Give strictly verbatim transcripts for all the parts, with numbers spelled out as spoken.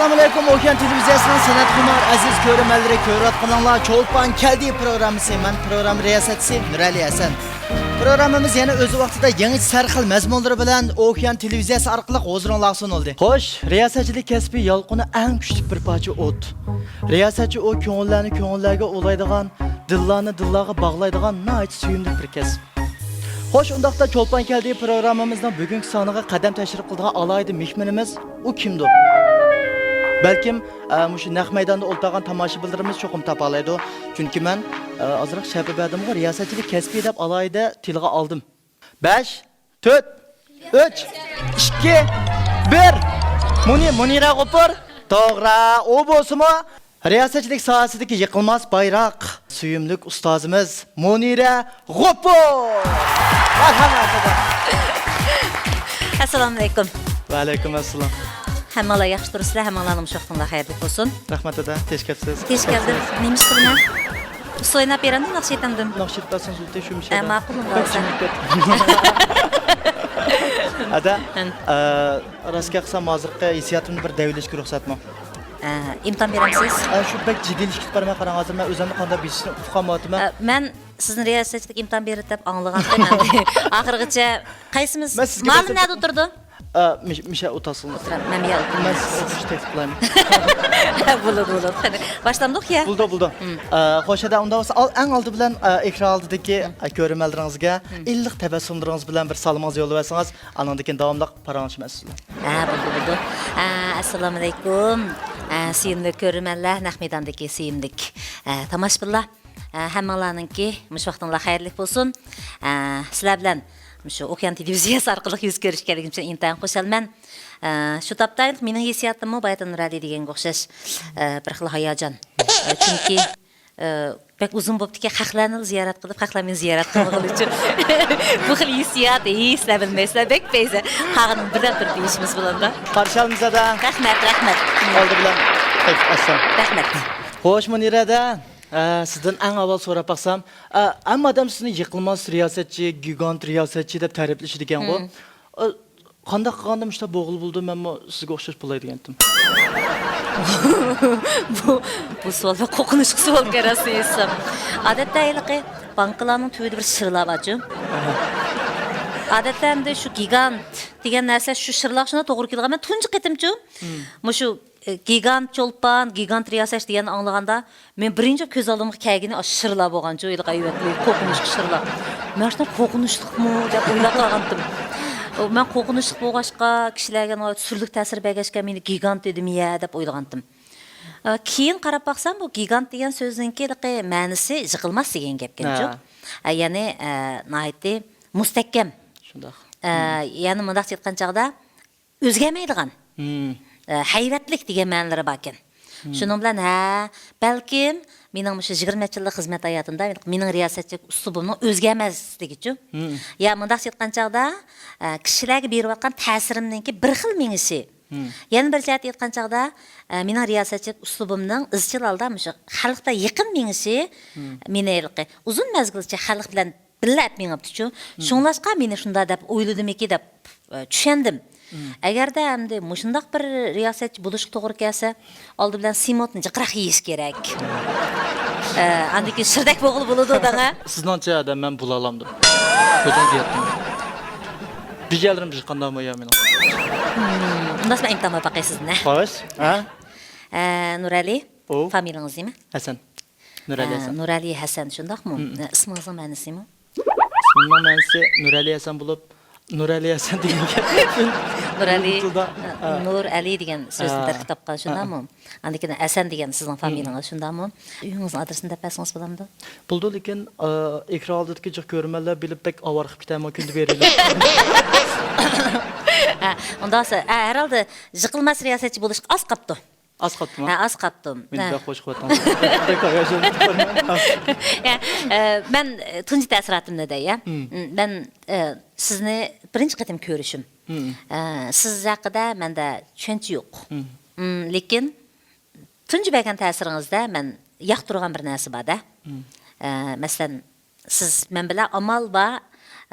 ئەسسالامۇئەلەيكۇم، ئوكيان تېلېۋىزىيەسىنىڭ سەنئەتخۇمار ئەزىز كۆرۈرمەنلىرى، كۆرۈۋاتقىنىڭلار چولپان كەلدى پروگراممىسى. مەن پروگرامما رىياسەتچىسى نۇرئەلى ھەسەن. پروگراممىمىز يەنە ئۆز ۋاقتىدا يېڭىچە سەرخىل مەزمۇنلىرى بىلەن ئوكيان تېلېۋىزىيەسى ئارقىلىق ھۇزۇرۇڭلارغا سۇنۇلدى. خوش، رىياسەتچىلىك كەسپى يالقۇنى ئەڭ كۈچلۈك بىر پارچە ئوت. رىياسەتچى ئۇ كۆڭۈللەرنى كۆڭۈللەرگە ئۇلايدىغان، دىللارنى دىللارغا باغلايدىغان ناھايىتى سۆيۈملۈك بىر كەسىپ. خوش، ئۇنداقتا چولپان كەلدى پروگراممىمىزنىڭ بۈگۈنكى سانىغا قەدەم تەشرىپ قىلىدىغان ئالاھىدە مېھمىنىمىز ئۇ كىمدۇ؟ بەلكىم، ئە، مۇشۇ نەق مەيداندا ئولتۇرغان تاماشىبىنلىرىمىز چوقۇم تاپالايدۇ. چۈنكى مەن، ئە، ئازراق شەپە بەردىمغۇ، رىياسەتچىلىك كەسپى دەپ ئالاھىدە تىلغا ئالدىم. بەش، تۆت، ئۈچ، ئىككى، بىر. مۇنى-، مۇنىرە غوپۇر. توغرا، ئۇ بولسىمۇ رىياسەتچىلىك ساھەسىدىكى يىقىلماس بايراق، سۆيۈملۈك ئۇستازىمىز مۇنىرە غوپۇر. مەرھەمەت. ئەسسالامۇئەلەيكۇم. ۋەئەلەيكۇم ئەسسالام. ھەممىڭلار ياخشى تۇرسىلەر، ھەممىڭلارنىڭ مۇشۇ ۋاقتىڭلار خەيرلىك بولسۇن. رەھمەت ئادا، تېز كەپسىز. تېز كەلدىم. نېمە ئىش قىلىمەن؟ سويناپ بېرەمدۇ ناخشا ئېيتامدىم؟ ناخشا ئېيتىپ بەرسىڭىز بولدى، شۇ مۇشۇ. ئە، ماقۇل، ئۇنداق بولسا. ئادا، ئە، راست گەپ قىلسام، ھازىرقى ھېسسىياتىمنى بىر دەۋېلىشكە رۇخسەتمۇ؟ ئە، ئىمتىھان بېرەمسىز؟ ئە، شۇ بەك جىددىيلىشىپ كېتىپ بارمەن، قاراڭ، ھازىر مەن ئۆزۈمنى قانداق بېسىشنى ئۇقالمايۋاتىمەن. ئە، مەن سىزنى رىياسەتچىلىك ئىمتىھان بېرىدۇ دەپ ئاڭلىغانتىم ئەمدى. ئاخىرغىچە قايسىمىز؟ مەن سىزگە مالىم بەرسەم نەدە ئولتۇرىدۇ؟ ئە، مىش-، مىشە ئولتۇرسۇن. ئولتۇرام، مەن بۇ يەردە مەن ئولتۇرىمەن. سىزگە ئوخشاش تەكلىپ قىلايمۇ؟ بولىدۇ، بولىدۇ. قېنى، باشلامدۇق يا؟ بولىدۇ، بولىدۇ. ئە، خوش، ئادا، ئۇنداق بولسا، ئەڭ ئالدى بىلەن، ئە، ئېكران ئالدىدىكى، ئە، كۆرۈرمەنلىرىڭىزگە ئىللىق تەبەسسۇملىرىڭىز بىلەن بىر سالىمىڭىزنى يوللىۋەتسىڭىز، ئانىڭدىن كېيىن داۋاملىق پاراڭلىشىمىز سىز بىلەن. ھە، بولدى، بولدى. ھە، ئەسسالامۇئەلەيكۇم. ھە، سۆيۈملۈك كۆرۈرمەنلەر، نەق مەيداندىكى سۆيۈملۈك، ھە، تاماشىبىنلار. ھە، ھەممىڭلارنىڭكى مۇشۇ ۋاقتىڭلار خەيرلىك بولسۇن. ھە، سىلەر بىلەن مۇشۇ ئوكيان تېلېۋىزىيەسى ئارقىلىق يۈز كۆرۈشكەنلىكىم ئۈچۈن ئىنتايىن خۇشالمەن. ھە، شۇ تاپتا مېنىڭ ھېسسىياتىممۇ باياتىن نۇرئەلى دېگەنگە ئوخشاش، ھە، بىر خىل ھاياجان. ھە، چۈنكى ئە، بەك ئۇزۇن بوپتىكەن، خەقلەرنىلا زىيارەت قىلىپ، خەقلەر مېنى زىيارەت قىلمىغىنى ئۈچۈن. بۇ خىل ھېسسىيات، ھېي، سىلەر بىلمەيسىلەر، بەك پەيزە. قالغىنىنى بىردەم تۇرۇپ دېيىشىمىز بولامدا. قارشى ئالىمىز ئادا. رەھمەت، رەھمەت. ئالدى بىلەن تەكلىپ ئەسسالام. رەھمەت. خوش، مۇنىرە ئادا. ئە، سىزدىن ئەڭ ئاۋۋال سوراپ باقسام، ئە، ھەممە ئادەم سىزنى يىقىلماس رىياسەتچى، گىگانت رىياسەتچى دەپ تەرىپلىشىدىكەنغۇ. ئە، قانداق قىلغاندا مۇشۇنداق بولغىلى بولىدۇ، مەنمۇ سىزگە ئوخشاش بولاي دېگەنتىم. بۇ، بۇ سوئال بەك قورقۇنچلۇق سوئالكەن راستىنى ئېيتسام. ئادەتتە ھېلىقى بانكىلارنىڭ تۈۋىدە بىر شىرلار بارچۇ. ئادەتتە ئەمدى شۇ گىگانت دېگەن نەرسە شۇ شىرلارغا شۇنداق توغرا كېلىدىغان. مەن تۇنجى قېتىمچۇ مۇشۇ ئى، گىگانت چولپان، گىگانت رىياسەتچى دېگەننى ئاڭلىغاندا، مېنىڭ بىرىنچى كۆز ئالدىمغا كەلگىنى ئاشۇ شىرلار بولغانچۇ، ھېلىقى ھەيۋەتلىك، قورقۇنچلۇق شىرلار. مەن شۇنداق قورقۇنچلۇقمۇ دەپ ئويلاپ قالغانتىم. مەن قورقۇنچلۇق بولغاچقا، كىشىلەرگە ناھايىتى سۈرلۈك تەسىر بەرگەچكە، مېنى گىگانت دېدىمىيە دەپ ئويلىغانتىم. ئە، كېيىن قاراپ باقسام، بۇ گىگانت دېگەن سۆزنىڭكى ھېلىقى مەنىسى يىقىلماس دېگەن گەپكەنچۇ. ھە. ئە، يەنى، ئە، ناھايىتى مۇستەھكەم. شۇنداق. ئە، يەنى مۇنداقچە ئېيتقان چاغدا، ئۆزگەرمەيدىغان، ئە، ھەيۋەتلىك دېگەن مەنىلىرى باركەن. شۇنىڭ بىلەن، ھە، بەلكىم مېنىڭ مۇشۇ يىگىرمە نەچچە يىللىق خىزمەت ھاياتىمدا مېنىڭ رىياسەتچىلىك ئۇسلۇبۇمنىڭ ئۆزگەرمەسلىكىچۇ. يا مۇنداقچە ئېيتقان چاغدا، ئە، كىشىلەرگە بېرىۋاتقان تەسىرىمنىڭكى بىر خىل مېڭىشى. يەنە بىر جەھەتتە ئېيتقان چاغدا، ئە، مېنىڭ رىياسەتچىلىك ئۇسلۇبۇمنىڭ ئىزچىل ھالدا مۇشۇ خەلققە يېقىن مېڭىشى مېنى ھېلىقى ئۇزۇن مەزگىلچە خەلق بىلەن بىللە ئەپ مېڭىپتىچۇ. شۇڭلاشقا مېنى شۇنداق دەپ ئويلىدىمىكى دەپ، ئە، چۈشەندىم. ئەگەردە ئەمدى مۇشۇنداق بىر رىياسەتچى بولۇشقا توغرا كەلسە، ئالدى بىلەن سېمونتنى جىقراق يېيىش كېرەك. ئە، ئاندىن كېيىن شىردەك بولغىلى بولىدۇ دەڭە. سىزنىڭچە ئادەم مەن بولالامدىم؟ كۆزۈڭىزگە يەتتىمۇ؟ بىجەلىرىم بىر قانداقمۇ يا مېنىڭ؟ ئۇنداق مەن ئىمتىھان بېرىپ باقاي سىزنى. خوش. ھە؟ ئە، نۇرئەلى. ئوۋ. فامىلىڭىز نېمە؟ ھەسەن. نۇرئەلى ھە، ھەسەن. نۇرئەلى ھەسەن، شۇنداقمۇ؟ ئە، ئىسمىڭىزنىڭ مەنىسى نېمە؟ ئىسمىمنىڭ مەنىسى نۇرئەلى ھەسەن بولۇپ، نۇرئەلى ھەسەن دېگەن گەپ. نۇرئەلى، ئە، نۇرئەلى دېگەن سۆزدىن تەركىب تاپقان، شۇنداقمۇ؟ ئاندىن كېيىن ھەسەن دېگەن سىزنىڭ فامىلىڭىز، شۇنداقمۇ؟ ئۆيىڭىزنىڭ ئادرېسىنى دەپ بەرسىڭىز بولامدۇ؟ بولىدۇ، لېكىن، ئە، ئېكران ئالدىدىكى جىق كۆرۈرمەنلەر بىلىپ بەك ئاۋارە قىلىپ كېتەرمۇ كۈندە بېرىلىپ. ھە، ئۇنداق بولسا، ھە، ھەرھالدا يىقىلماس رىياسەتچى بولۇشقا ئاز قاپتۇ. ئاز قاپتىما؟ ھە، ئاز قاپتۇ. مېنى بەك خوش قىلىۋاتىسىز. بەك ھاياجانلىنىپ قالدىم. يا، ئە، مەن، ئە، تۇنجى تەسىراتىمنى دەي، يا. مەن، ئە، سىزنى بىرىنچى قېتىم كۆرۈشۈم. ئە، سىز ھەققىدە مەندە چۈشەنچە يوق. لېكىن تۇنجى بەرگەن تەسىرىڭىزدە مەن ياقتۇرغان بىر نەرسە بار-دە. ئە، مەسىلەن، سىز مەن بىلەن ئامال بار،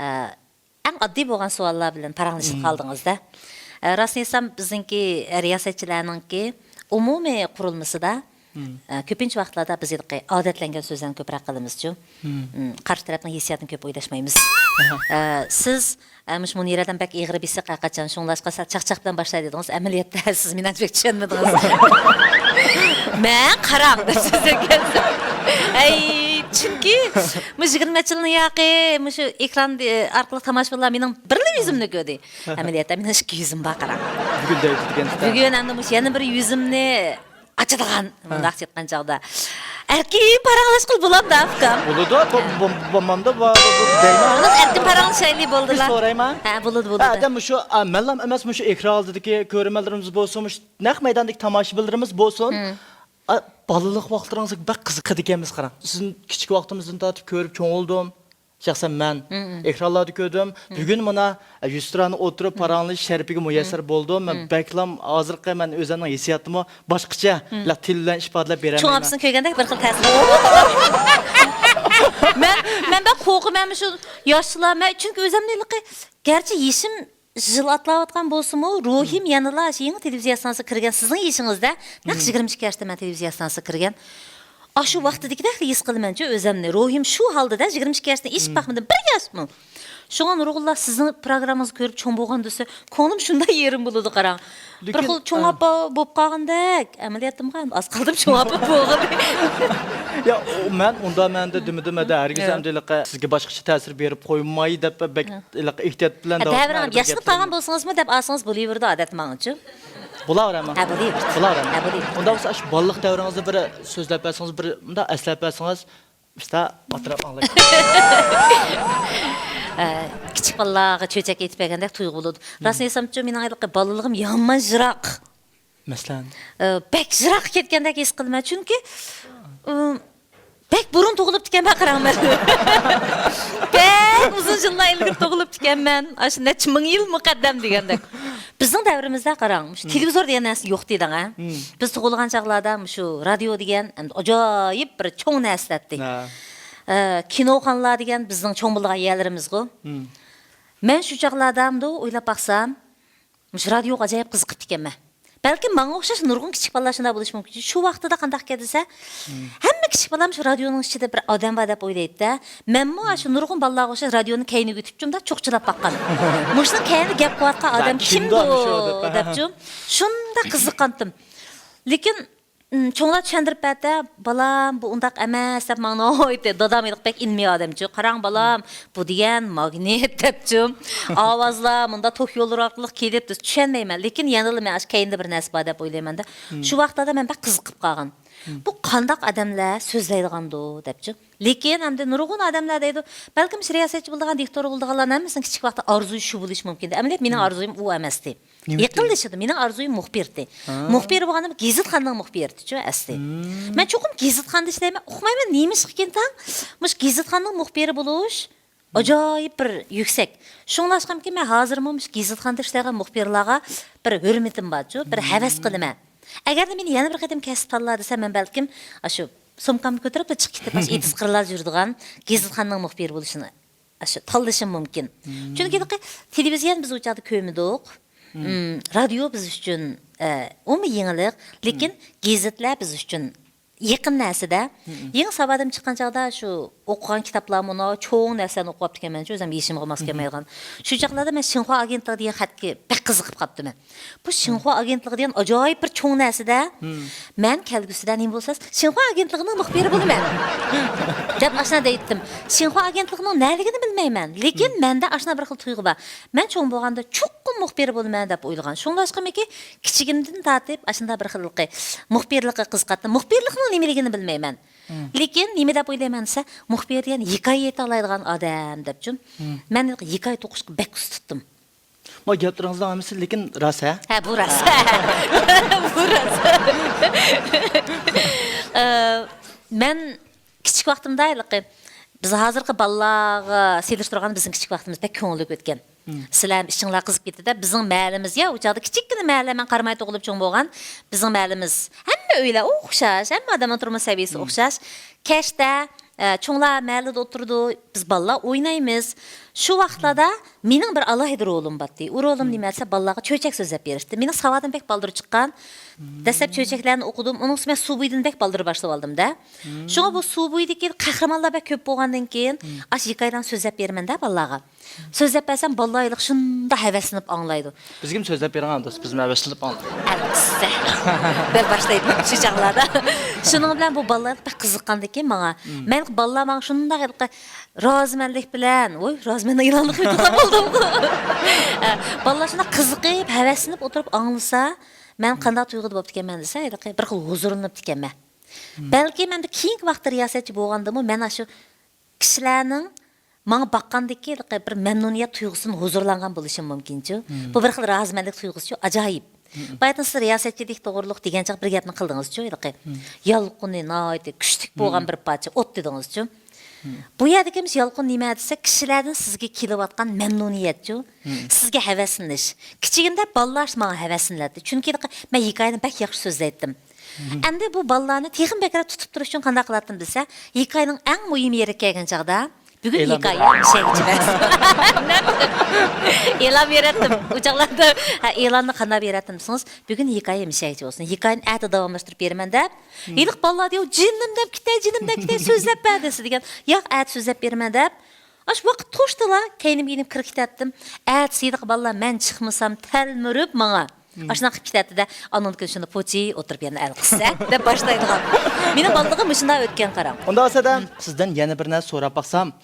ئە، ئەڭ ئاددىي بولغان سوئاللار بىلەن پاراڭلىشىپ قالدىڭىز-دە. ئە، راستىنى ئېيتسام، بىزنىڭكى رىياسەتچىلەرنىڭكى ئومۇمىي قۇرۇلمىسىدا، ئە، كۆپىنچە ۋاقىتلاردا بىز ھېلىقى ئادەتلەنگەن سۆزلەرنى كۆپرەك قىلىمىزچۇ. م، قارشى تەرەپنىڭ ھېسسىياتىنى كۆپ ئويلاشمايمىز. ئە، سىز، ئە، مۇشۇ مۇنىرەدىن بەك ئېغىر بېسىق ھەرقاچان، شۇڭلاشقا سەل چاقچاق بىلەن باشلاي دېدىڭىز. ئەمەلىيەتتە سىز مېنىڭچە بەك چۈشەنمىدىڭىز. مەن قاراڭ دەپ سۆزلەپ كەلسەم. ئەي، چۈنكى مۇشۇ يىگىرمە نەچچە يىلنىڭ ياقى مۇشۇ ئېكران ئارقىلىق تاماشىبىنلار مېنىڭ بىرلا يۈزۈمنى كۆردى. ئەمەلىيەتتە مېنىڭ ئىككى يۈزۈم بار، قاراڭ. بۈگۈن دەيدۇ دېگەن. بۈگۈن ئەمدى مۇشۇ يەنە بىر يۈزۈمنى ئاچىدىغان، مۇنداق ئېيتقان چاغدا. ئەركىن پاراڭلاشقىلى بولامدا، ئۇكام؟ بولىدۇ، بولمامدا دەيمەن. بولىدۇ، ئەركىن پاراڭلىشايلى، بولدىلا. بىر سورايما؟ ھە، بولىدۇ، بولىدۇ. ئادەم مۇشۇ، مەنلا ئەمەس، مۇشۇ ئېكران ئالدىدىكى كۆرۈرمەنلىرىمىز بولسۇن، مۇشۇ نەق مەيداندىكى تاماشىبىنلىرىمىز بولسۇن. بالىلىق ۋاقىتلىرىڭىزغا بەك قىزىقىدىكەنمىز، قاراڭ. سىزنى كىچىك ۋاقتىمىزدىن تارتىپ كۆرۈپ چوڭ بولدۇم. شەخسەن مەن ئېكرانلاردا كۆردۈم. بۈگۈن مانا، يۈزتۇرانە ئولتۇرۇپ پاراڭلىشىش شەرىپىگە مۇيەسسەر بولدۇم. مەن بەكلا ھازىرقى مەن ئۆزۈمنىڭ ھېسسىياتىمۇ باشقىچە، تىل بىلەن ئىپادىلەپ بېرەلمەيمەن. چوڭ ئاپىسىنى كۆرگەندەك بىر خىل تەسىر. مەن، مەن بەك قورقىمەن مۇشۇ ياشلار. مەن، چۈنكى ئۆزۈمنى ھېلىقى، گەرچە يېشىم يىل ئاتلاۋاتقان بولسىمۇ، روھىم يەنىلا شۇ يېڭى تېلېۋىزىيە ئىستانسىسىغا كىرگەن، سىزنىڭ يېشىڭىزدا، نەق يىگىرمە ئىككى ياشتا مەن تېلېۋىزىيە ئىستانسىسىغا كىرگەن. ئاشۇ ۋاقتىدىكىدەك ھېس قىلىمەنچۇ ئۆزۈمنى. روھىم شۇ ھالدىدا، يىگىرمە ئىككى ياشتىن ئېشىپ باقمىدىم، بىر ياشمۇ. شۇڭا نۇرغۇنلار سىزنىڭ پروگراممىڭىزنى كۆرۈپ چوڭ بولغان دېسە، كۆڭلۈم شۇنداق يېرىم بولىدۇ، قاراڭ. بىر خىل چوڭ ئاپا بولۇپ قالغاندەك. ئەمەلىيەتتىمۇ ئاز قالدىم چوڭ ئاپا بولغىلى. يا، مەن ئۇنداق مەنىدە دېمىدىم، ھەدە، ھەرگىز ھەم ھېلىقى سىزگە باشقىچە تەسىر بېرىپ قويماي دەپ بەك ھېلىقى ئېھتىيات بىلەن داۋام قىلىپ ياشىنىپ قالغان بولسىڭىزمۇ دەپ ئالسىڭىز بولۇۋېرىدۇ، ئادەت ماڭىچۇ. بولاۋېرەمما؟ ھە، بولۇۋېرىدۇ. بولاۋېرەمما؟ ھە، بولۇۋېرىدۇ. ئۇنداق بولسا، ئاشۇ بالىلىق دەۋرىڭىزنى بىر سۆزلەپ بەرسىڭىز، بىر مۇنداق ئەسلەپ بەرسىڭىز، ئۇستا ئاپىرىپ ئاڭلايدۇ. ئە، كىچىك بالىلارغا چۆچەك ئېتىپ بەرگەندەك تۇيغۇ بولىدۇ. راستىنى ئېيتسامچۇ، مېنىڭ ھېلىقى بالىلىقىم يامان يىراق. مەسىلەن؟ ئە، بەك يىراققا كەتكەندەك ھېس قىلىمەن. چۈنكى، ئىم، بەك بۇرۇن تۇغۇلۇپتىكەنمەن، قاراڭ مەن. بەك ئۇزۇن يىللار ئىلگىرى تۇغۇلۇپتىكەنمەن. ئاشۇ نەچچە مىڭ يىل مۇقەددەم دېگەندەك. بىزنىڭ دەۋرىمىزدە قاراڭ، مۇشۇ تېلېۋىزور دېگەن نەرسە يوق دېدىڭ، ھە؟ بىز تۇغۇلغان چاغلاردا مۇشۇ رادىيو دېگەن ئەمدى ئاجايىپ بىر چوڭ نەرسىلەتتى. ئە، كىنوخانىلار دېگەن بىزنىڭ چوڭ بولىدىغان يەرلىرىمىزغۇ. مەن شۇ چاغلاردا ئەمدى ئويلاپ باقسام، مۇشۇ رادىيوغا ئاجايىپ قىزىقىپتىكەنمەن. بەلكىم ماڭا ئوخشاش نۇرغۇن كىچىك بالىلار شۇنداق بولۇشى مۇمكىن. شۇ ۋاقتىدا قانداق ئىكەن دېسە، ھەممە كىچىك بالام شۇ رادىيونىڭ ئىچىدە بىر ئادەم بار دەپ ئويلايدۇ-دە. مەنمۇ شۇ نۇرغۇن بالىلارغا ئوخشاش رادىيونىڭ كەينىگە ئۆتۈپ، شۇنداق چوقچىلاپ باققان. مۇشۇنىڭ كەينىدە گەپ قىلىۋاتقان ئادەم كىمدۇ دەپچۇ. شۇنداق قىزىققانتىم. لېكىن، ئىم، چوڭلار چۈشەندۈرۈپ بەردى، بالام، بۇ ئۇنداق ئەمەس دەپ ماڭا ناھايىتى. دادام ھېلىقى بەك ئىلمىي ئادەمچۇ. قاراڭ بالام، بۇ دېگەن ماگنىت دەپچۇ. ئاۋازلار مۇنداق توك يوللىرى ئارقىلىق كېلىپ، چۈشەنمەيمەن. لېكىن يەنىلا مەن ئاشۇ كەينىدە بىر نەرسە بار دەپ ئويلايمەن-دە. شۇ ۋاقىتلاردا مەن بەك قىزىقىپ قالغان. بۇ قانداق ئادەملەر سۆزلەيدىغاندۇ دەپچۇ. لېكىن ئەمدى نۇرغۇن ئادەملەر دەيدۇ، بەلكىم شۇ رىياسەتچى بولىدىغان، دىكتور بولىدىغانلارنىڭ ھەممىسىنىڭ كىچىك ۋاقتىدا ئارزۇيى شۇ بولۇشى مۇمكىن. ئەمەلىيەت مېنىڭ ئارزۇيۇم ئۇ ئەمەستى. يېقىنلىشىدۇ. مېنىڭ ئارزۇيۇم مۇخبىرتى. مۇخبىر بولغاندا گېزىتخانىنىڭ مۇخبىرىتىچۇ ئەسلى. مەن چوقۇم گېزىتخانىدا ئىشلەيمەن. ئۇقمايمەن، نېمىشقىكىن تاڭ مۇشۇ گېزىتخانىنىڭ مۇخبىرى بولۇش ئاجايىپ بىر يۈكسەك. شۇڭلاشقىمكى، مەن ھازىرمۇ مۇشۇ گېزىتخانىدا ئىشلەيدىغان مۇخبىرلارغا بىر ھۆرمىتىم بارچۇ، بىر ھەۋەس قىلىمەن. ئەگەردە مېنى يەنە بىر قېتىم كەسىپ تاللا دېسە، مەن بەلكىم ئاشۇ سومكامنى كۆتۈرۈپلا چىقىپ كېتىپ، ئاشۇ ئېتىز قىرلاردا يۈرىدىغان گېزىتخانىنىڭ مۇخبىرى بولۇشنى ئاشۇ تاللىشىم مۇمكىن. چۈنكى تېلېۋىزىيەنى بىز ئۇ چاغدا كۆرمىدۇق. رادىيو بىز ئۈچۈن، ئە، ئۇمۇ يېڭىلىق، لېكىن گېزىتلەر بىز ئۈچۈن يېقىن نەرسىدە. يېڭى ساۋادىم چىققان چاغدا شۇ ئوقۇغان كىتابلارمۇ چوڭ نەرسىلەرنى ئوقۇۋاپتىكەنمەن، ئۆزۈم يېشىمغا ماس كەلمەيدىغان. شۇ چاغلاردا مەن شىنخۇا ئاگېنتلىقى دېگەن خەتكە بەك قىزىقىپ قاپتىمەن. بۇ شىنخۇا ئاگېنتلىقى دېگەن ئاجايىپ بىر چوڭ نەرسىدە، مەن كەلگۈسىدە نېمە بولسا، شىنخۇا ئاگېنتلىقىنىڭ مۇخبىرى بولىمەن دەپ ئاشۇنداق دەيتتىم. شىنخۇا ئاگېنتلىقىنىڭ نەلىكىنى بىلمەيمەن، لېكىن مەندە ئاشۇنداق بىر خىل تۇيغۇ بار. مەن چوڭ بولغاندا چوقۇم مۇخبىر بولىمەن دەپ ئويلىغان. شۇڭلاشقىمىكى، كىچىكىمدىن تارتىپ ئاشۇنداق بىر خىلقى مۇخبىرلىققا قىزىقاتتىم. مۇخبىرلىقنىڭ نېمىلىكىنى بىلمەيمەن. لېكىن نېمە دەپ ئويلايمەن دېسە، مۇخبىر دېگەن ھېكايە ئېيتالايدىغان ئادەم دەپچۇ. مەن ھېكايە توقۇشقا بەك ئۇستىتتىم. ما گەپلىرىڭىزنىڭ ھەممىسى لېكىن راست، ھە؟ ھە، بۇ راست. بۇ راست. ئە، مەن كىچىك ۋاقتىمدا ھېلىقى، بىز ھازىرقى بالىلارغا سېلىشتۇرغاندا بىزنىڭ كىچىك ۋاقتىمىز بەك كۆڭۈللۈك ئۆتكەن. سىلەر ئىچىڭلار قىزىپ كېتىدۇ. بىزنىڭ مەھەللىمىز، يا، ئۇ چاغدا كىچىككىنە مەھەللە، مەن قاراماي تۇغۇلۇپ چوڭ بولغان. بىزنىڭ مەھەللىمىز، ھەممە ئۆيلەر ئوخشاش، ھەممە ئادەمنىڭ تۇرمۇش سەۋىيىسى ئوخشاش. كەچتە ئە، چوڭلار مەھەللىدە ئولتۇرىدۇ، بىز بالىلار ئوينايمىز. شۇ ۋاقىتلاردا مېنىڭ بىر ئالاھىدە رولۇم بارتتى. ئۇ رولۇم نېمە دېسە، بالىلارغا چۆچەك سۆزلەپ بېرىشتى. مېنىڭ ساۋاتىم بەك بالدۇر چىققان. دەسلەپ چۆچەكلەرنى ئوقۇدۇم. ئۇنىڭ ئۈستىگە مەن سۇ بويىدىن بەك بالدۇر باشلىۋالدىم-دە. شۇڭا بۇ سۇ بويىدىكى قەھرىمانلار بەك كۆپ بولغاندىن كېيىن، ئاشۇ ھېكايىلەرنى سۆزلەپ بېرىمەن-دە بالىلارغا. سۆزلەپ بەرسەم، بالىلار ھېلىقى شۇنداق ھەۋەسلىنىپ ئاڭلايدۇ. بىزگىمۇ سۆزلەپ بېرىڭ، دوست، بىزمۇ ھەۋەسلىنىپ ئاڭلايمىز. ئەلۋەتتە. دەپ باشلايدۇ شۇ چاغلاردا. شۇنىڭ بىلەن بۇ بالىلار بەك قىزىققاندىكىن ماڭا. مەن بالىلار ماڭا شۇنداق ھېلىقى رازىمەنلىك بىلەن، ۋوي، رازىمەنلىك ئېلانلىق بولدۇمغۇ. ئە، بالىلار شۇنداق قىزىقىپ، ھەۋەسلىنىپ ئولتۇرۇپ ئاڭلىسا، مەن قانداق تۇيغۇدا بوپتىكەنمەن دېسە، ھېلىقى بىر خىل ھۇزۇرلىنىپتىكەنمەن. بەلكىم ئەمدى كېيىنكى ۋاقىتتا رىياسەتچى بولغاندىمۇ مەن ئاشۇ كىشىلەرنىڭ ماڭا باققاندىكى بىر مەمنۇنىيەت تۇيغۇسىدىن ھۇزۇرلانغان بولۇشۇم مۇمكىنچۇ. بۇ بىر خىل رازىمەنلىك تۇيغۇسىچۇ، ئاجايىپ. باياتىن سىز رىياسەتچىلىك توغرۇلۇق دېگەن چاغ بىر گەپنى قىلدىڭىزچۇ، ھېلىقى يالقۇنى ناھايىتى كۈچلۈك بولغان بىر پارچە ئوت دېدىڭىزچۇ. بۇ يەردىكى يالقۇن نېمە دېسە، كىشىلەردىن سىزگە كېلىۋاتقان مەمنۇنىيەتچۇ، سىزگە ھەۋەسلىنىش. كىچىكىمدە بالىلار ماڭا ھەۋەسلىنەتتى، چۈنكى ھېلىقى مەن ھېكايىنى بەك ياخشى سۆزلەيتتىم. ئەمدى بۇ بالىلارنى تېخىمۇ بەكرەك تۇتۇپ تۇرۇش ئۈچۈن قانداق قىلاتتىم دېسە، ھېكايىنىڭ ئەڭ مۇھىم يېرىگە كەلگەن چاغدا، بۈگۈن ئېلان ھېكايە بېرىڭ. مىشەگە چىمەن. ئېلان بېرەتتىم. ئۇ چاغلاردا، ھە، ئېلاننى قانداق بېرەتتىم دېسىڭىز، بۈگۈن ھېكايە مىشەگىچە بولسۇن. ھېكايىنى ئەتە داۋاملاشتۇرۇپ بېرىمەن دەپ، ھېلىقى بالىلار دېيىۋۇ، جېنىم دەپ كېتەي، جېنىم دەپ كېتەي، سۆزلەپ بەر دېسە دېگەن، ياق، ئەتە سۆزلەپ بېرىمەن دەپ، ئاشۇ ۋاقىت توشتىلا، كەينىمگە يېنىپ كىرىپ كېتەتتىم. ئەتىسى ھېلىقى بالىلار مەن چىقمىسام تەلمۈرۈپ ماڭا. ئاشۇنداق قىلىپ كېتەتتى-دە، ئانىڭدىن كېيىن شۇنى پوچى ئولتۇرۇپ يەنە ئەل قىلسا دەپ باشلايدىغان. مېنىڭ بالىلىقىم مۇشۇنداق ئۆتكەن، قاراڭ. ئۇنداق بولسا-دە، سىزدىن يەنە بىر نەرسە سوراپ باقسام.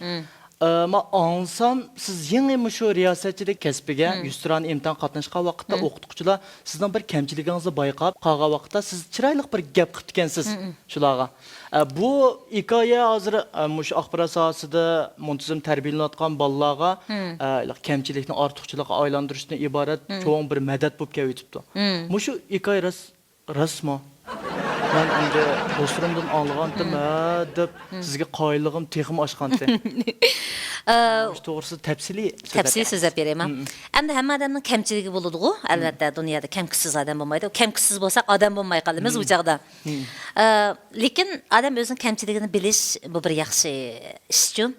ئە، مەن ئاڭلىسام، سىز يېڭى مۇشۇ رىياسەتچىلىك كەسپىگە يۈزتۇرانە ئىمتىھان قاتناشقان ۋاقىتتا ئوقۇتقۇچىلار سىزنىڭ بىر كەمچىلىكىڭىزنى بايقاپ قالغان ۋاقىتتا سىز چىرايلىق بىر گەپ قىپتىكەنسىز شۇلارغا. ئە، بۇ ھېكايە ھازىر، ئە، مۇشۇ ئاخبارات ساھەسىدە مۇنتىزىم تەربىيەلىنىۋاتقان بالىلارغا، ئە، كەمچىلىكنى ئارتۇقچىلىققا ئايلاندۇرۇشتىن ئىبارەت چوڭ بىر مەدەت بولۇپ كېلىۋېتىپتۇ. مۇشۇ ھېكايە راست، راستمۇ؟ مەن ئەمدى دوستلىرىمدىن ئاڭلىغانتىم، ھە، دەپ سىزگە قايىللىقىم تېخىمۇ ئاشقانتى. ئە، مۇشۇ توغرىسىدا تەپسىلىي سۆزلەپ تەپسىلىي بېرىڭ. سۆزلەپ بېرەيمۇ؟ ئەمدى ھەممە ئادەمنىڭ كەمچىلىكى بولىدىغۇ، ئەلۋەتتە، دۇنيادا كەمچىلىكسىز ئادەم بولمايدۇ. كەمچىلىكسىز بولساق ئادەم بولماي قالىمىز ئۇ چاغدا. ئە، لېكىن ئادەم ئۆزىنىڭ كەمچىلىكىنى بىلىش، بۇ بىر ياخشى ئىشچۇ.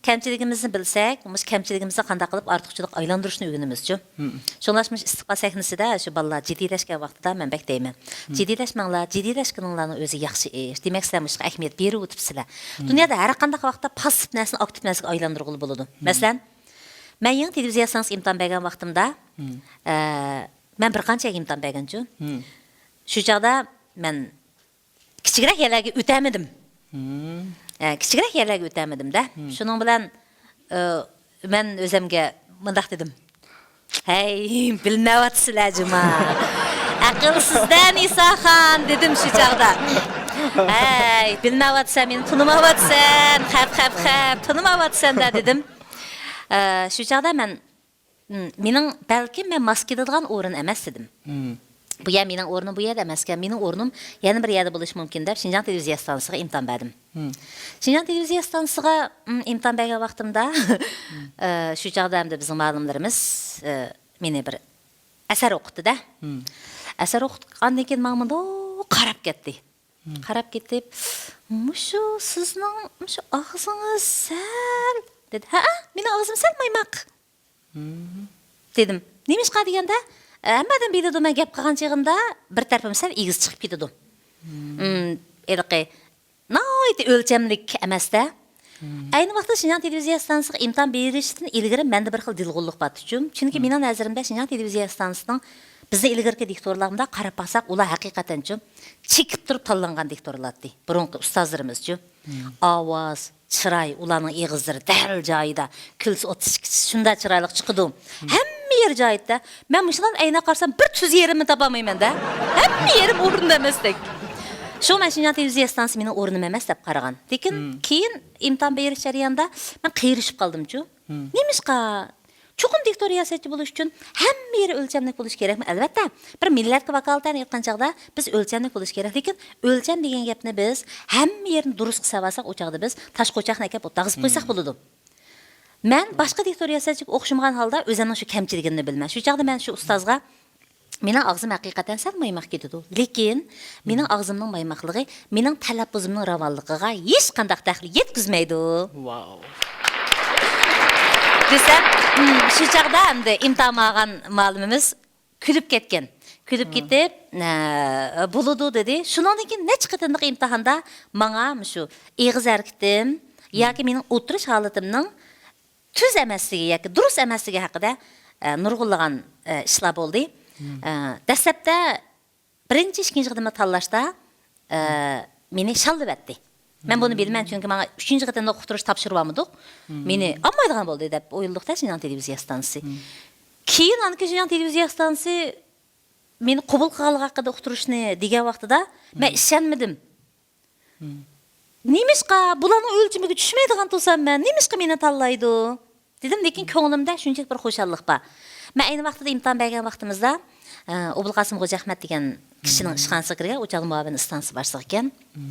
كەمچىلىكىمىزنى بىلسەك، مۇشۇ كەمچىلىكىمىزنى قانداق قىلىپ ئارتۇقچىلىققا ئايلاندۇرۇشنى ئۆگىنىمىزچۇ. شۇڭلاشقا مۇشۇ ئىستىقبال سەھنىسىدە شۇ بالىلار جىددىيلەشكەن ۋاقتىدا مەن بەك دەيمەن، جىددىيلەشمەڭلار، جىددىيلەشكىنىڭلارنىڭ ئۆزى ياخشى ئىش. دېمەك، سىلەر مۇشۇغا ئەھمىيەت بېرىۋېتىپسىلەر. دۇنيادا ھەر قانداق ۋاقىتتا پاسسىپ نەرسىنى ئاكتىپ نەرسىگە ئايلاندۇرغىلى بولىدۇ. مەسىلەن، مەن يېڭى تېلېۋىزىيە ئىستانسىسىغا ئىمتىھان بەرگەن ۋاقتىمدا، ئە، مەن بىر قانچە يەرگە ئىمتىھان بەرگەنچۇ. شۇ چاغدا مەن كىچىكرەك يەرلەرگە ئۆتەلمىدىم. ئە، كىچىكرەك يەرلەرگە ئۆتەلمىدىم-دە. شۇنىڭ بىلەن، ئە، مەن ئۆزۈمگە مۇنداق دېدىم. ھەي، بىلمەيۋاتىسىلەر جۇما. ئەقىلسىزدەن ئىساخان دېدىم شۇ چاغدا. ھەي، بىلمەيۋاتىسەن، مېنى تونۇمايۋاتىسەن، خەپ، خەپ، خەپ، تونۇمايۋاتىسەن-دە دېدىم. ئە، شۇ چاغدا مەن مم، مېنىڭ، بەلكىم مەن ماس كېلىدىغان ئورۇن ئەمەس دېدىم. بۇ يەر مېنىڭ ئورنۇم بۇ يەردە ئەمەسكەن، مېنىڭ ئورنۇم يەنە بىر يەردە بولۇشى مۇمكىن دەپ شىنجاڭ تېلېۋىزىيە ئىستانسىسىغا ئىمتىھان بەردىم. شىنجاڭ تېلېۋىزىيە ئىستانسىسىغا، مم، ئىمتىھان بەرگەن ۋاقتىمدا، ئە، شۇ چاغدا ئەمدى بىزنىڭ مۇئەللىملىرىمىز، ئە، مېنى بىر ئەسەر ئوقۇتتى-دە. ئەسەر ئوقۇتقاندىن كېيىن ماڭا مۇنداق قاراپ كەتتى. قاراپ كېتىپ، مۇشۇ سىزنىڭ مۇشۇ ئاغزىڭىز سەل، دېدى. ھەئە، مېنىڭ ئاغزىم سەل مايماق. دېدىم. نېمىشقا دېگەندە، ھەممە ئادەم بىلىدۇ، مەن گەپ قىلغان چېغىمدا بىر تەرىپىم سەل ئېگىز چىقىپ كېتىدۇ. ھېلىقى ناھايىتى ئۆلچەملىك ئەمەس-دە. ئەينى ۋاقىتتا شىنجاڭ تېلېۋىزىيە ئىستانسىسىغا ئىمتىھان بېرىشتىن ئىلگىرى مەندە بىر خىل دىلغۇنلۇق بارتىچۇ. چۈنكى مېنىڭ نەزىرىمدە شىنجاڭ تېلېۋىزىيە ئىستانسىسىنىڭ بىزنىڭ ئىلگىرىكى دىكتورلارغا مۇنداق قاراپ باقساق، ئۇلار ھەقىقەتەنچۇ چېكىپ تۇرۇپ تاللانغان دىكتورلارتى. بۇرۇنقى ئۇستازلىرىمىزچۇ. ئاۋاز، چىراي، ئۇلارنىڭ ئېغىزلىرى دەل جايىدا، كۈلسە ئوتتۇز ئىككى شۇنداق چىرايلىق چىقىدۇ. ھەممە يېرى جايىدا. مەن مۇشۇلارنى ئەينەك قارىسام، بىر تۈز يېرىمنى تاپالمايمەن-دە. ھەممە يېرىم ئورنىدا ئەمەستەك. شۇ مەن شىنجاڭ تېلېۋىزىيە ئىستانسىسى مېنىڭ ئورنۇم ئەمەس دەپ قارىغان. لېكىن كېيىن ئىمتىھان بېرىش جەريانىدا مەن قېرىشىپ قالدىمچۇ. نېمىشقا؟ چوقۇم دىكتور رىياسەتچى بولۇش ئۈچۈن ھەممە يېرى ئۆلچەملىك بولۇش كېرەكمۇ؟ ئەلۋەتتە، بىر مىللەتكە ۋاكالىتەن ئېيتقان چاغدا بىز ئۆلچەملىك بولۇش كېرەك. لېكىن ئۆلچەم دېگەن گەپنى بىز ھەممە يېرىنى دۇرۇس قىلساۋالساق، ئۇ چاغدا بىز تاش قوچاقنى ئەكەپ ئوتتۇرىغا سېلىپ قويساق بولىدۇ. مەن باشقا دىكتور رىياسەتچىگە ئوخشىمىغان ھالدا ئۆزۈمنىڭ شۇ كەمچىلىكىمنى بىلىمەن. شۇ چاغدا مەن شۇ ئۇستازغا، مېنىڭ ئاغزىم ھەقىقەتەن سەل مايماق كېتىدۇ. لېكىن مېنىڭ ئاغزىمنىڭ مايماقلىقى مېنىڭ تەلەپپۇزۇمنىڭ راۋانلىقىغا ھېچقانداق دەخلى يەتكۈزمەيدۇ. ۋاۋ. دېسەم، ھىم، شۇ چاغدا ئەمدى ئىمتىھان ئالغان مۇئەللىمىمىز كۈلۈپ كەتكەن. كۈلۈپ كېتىپ، ئە، بولىدۇ دېدى. شۇنىڭدىن كېيىن نەچچە قېتىملىق ئىمتىھاندا ماڭا مۇشۇ ئېغىز ھەرىكىتىم ياكى مېنىڭ ئولتۇرۇش ھالىتىمنىڭ تۈز ئەمەسلىكى ياكى دۇرۇس ئەمەسلىكى ھەققىدە، ئە، نۇرغۇنلىغان، ئە، ئىشلار بولدى. ئە، دەسلەپتە بىرىنچى، ئىككىنچى قېتىملىق تاللاشتا، ئە، مېنى شاللىۋەتتى. مەن بۇنى بىلىمەن، چۈنكى ماڭا ئۈچىنچى قېتىملىق ئۇقتۇرۇش تاپشۇرۇۋالمىدۇق. مېنى ئالمايدىغان بولدى دەپ ئويلىدۇق-دە، شىنجاڭ تېلېۋىزىيە ئىستانسىسى. كېيىن ئاندىن كېيىن شىنجاڭ تېلېۋىزىيە ئىستانسىسى مېنى قوبۇل قىلغانلىقى ھەققىدە ئۇقتۇرۇشنى دېگەن ۋاقتىدا، مەن ئىشەنمىدىم. نېمىشقا بۇلارنىڭ ئۆلچىمىگە چۈشمەيدىغان تۇرسام مەن، نېمىشقا مېنى تاللايدۇ؟ دېدىم، لېكىن كۆڭلۈمدە شۇنچىلىك بىر خۇشاللىق بار. مەن ئەينى ۋاقتىدا ئىمتىھان بەرگەن ۋاقتىمىزدا، ئە، ئوبۇلقاسىم غوجىئەخمەت دېگەن كىشىنىڭ ئىشخانىسىغا كىرگەن، ئۇ چاغدا مۇئاۋىن ئىستانسا باشلىقى ئىكەن.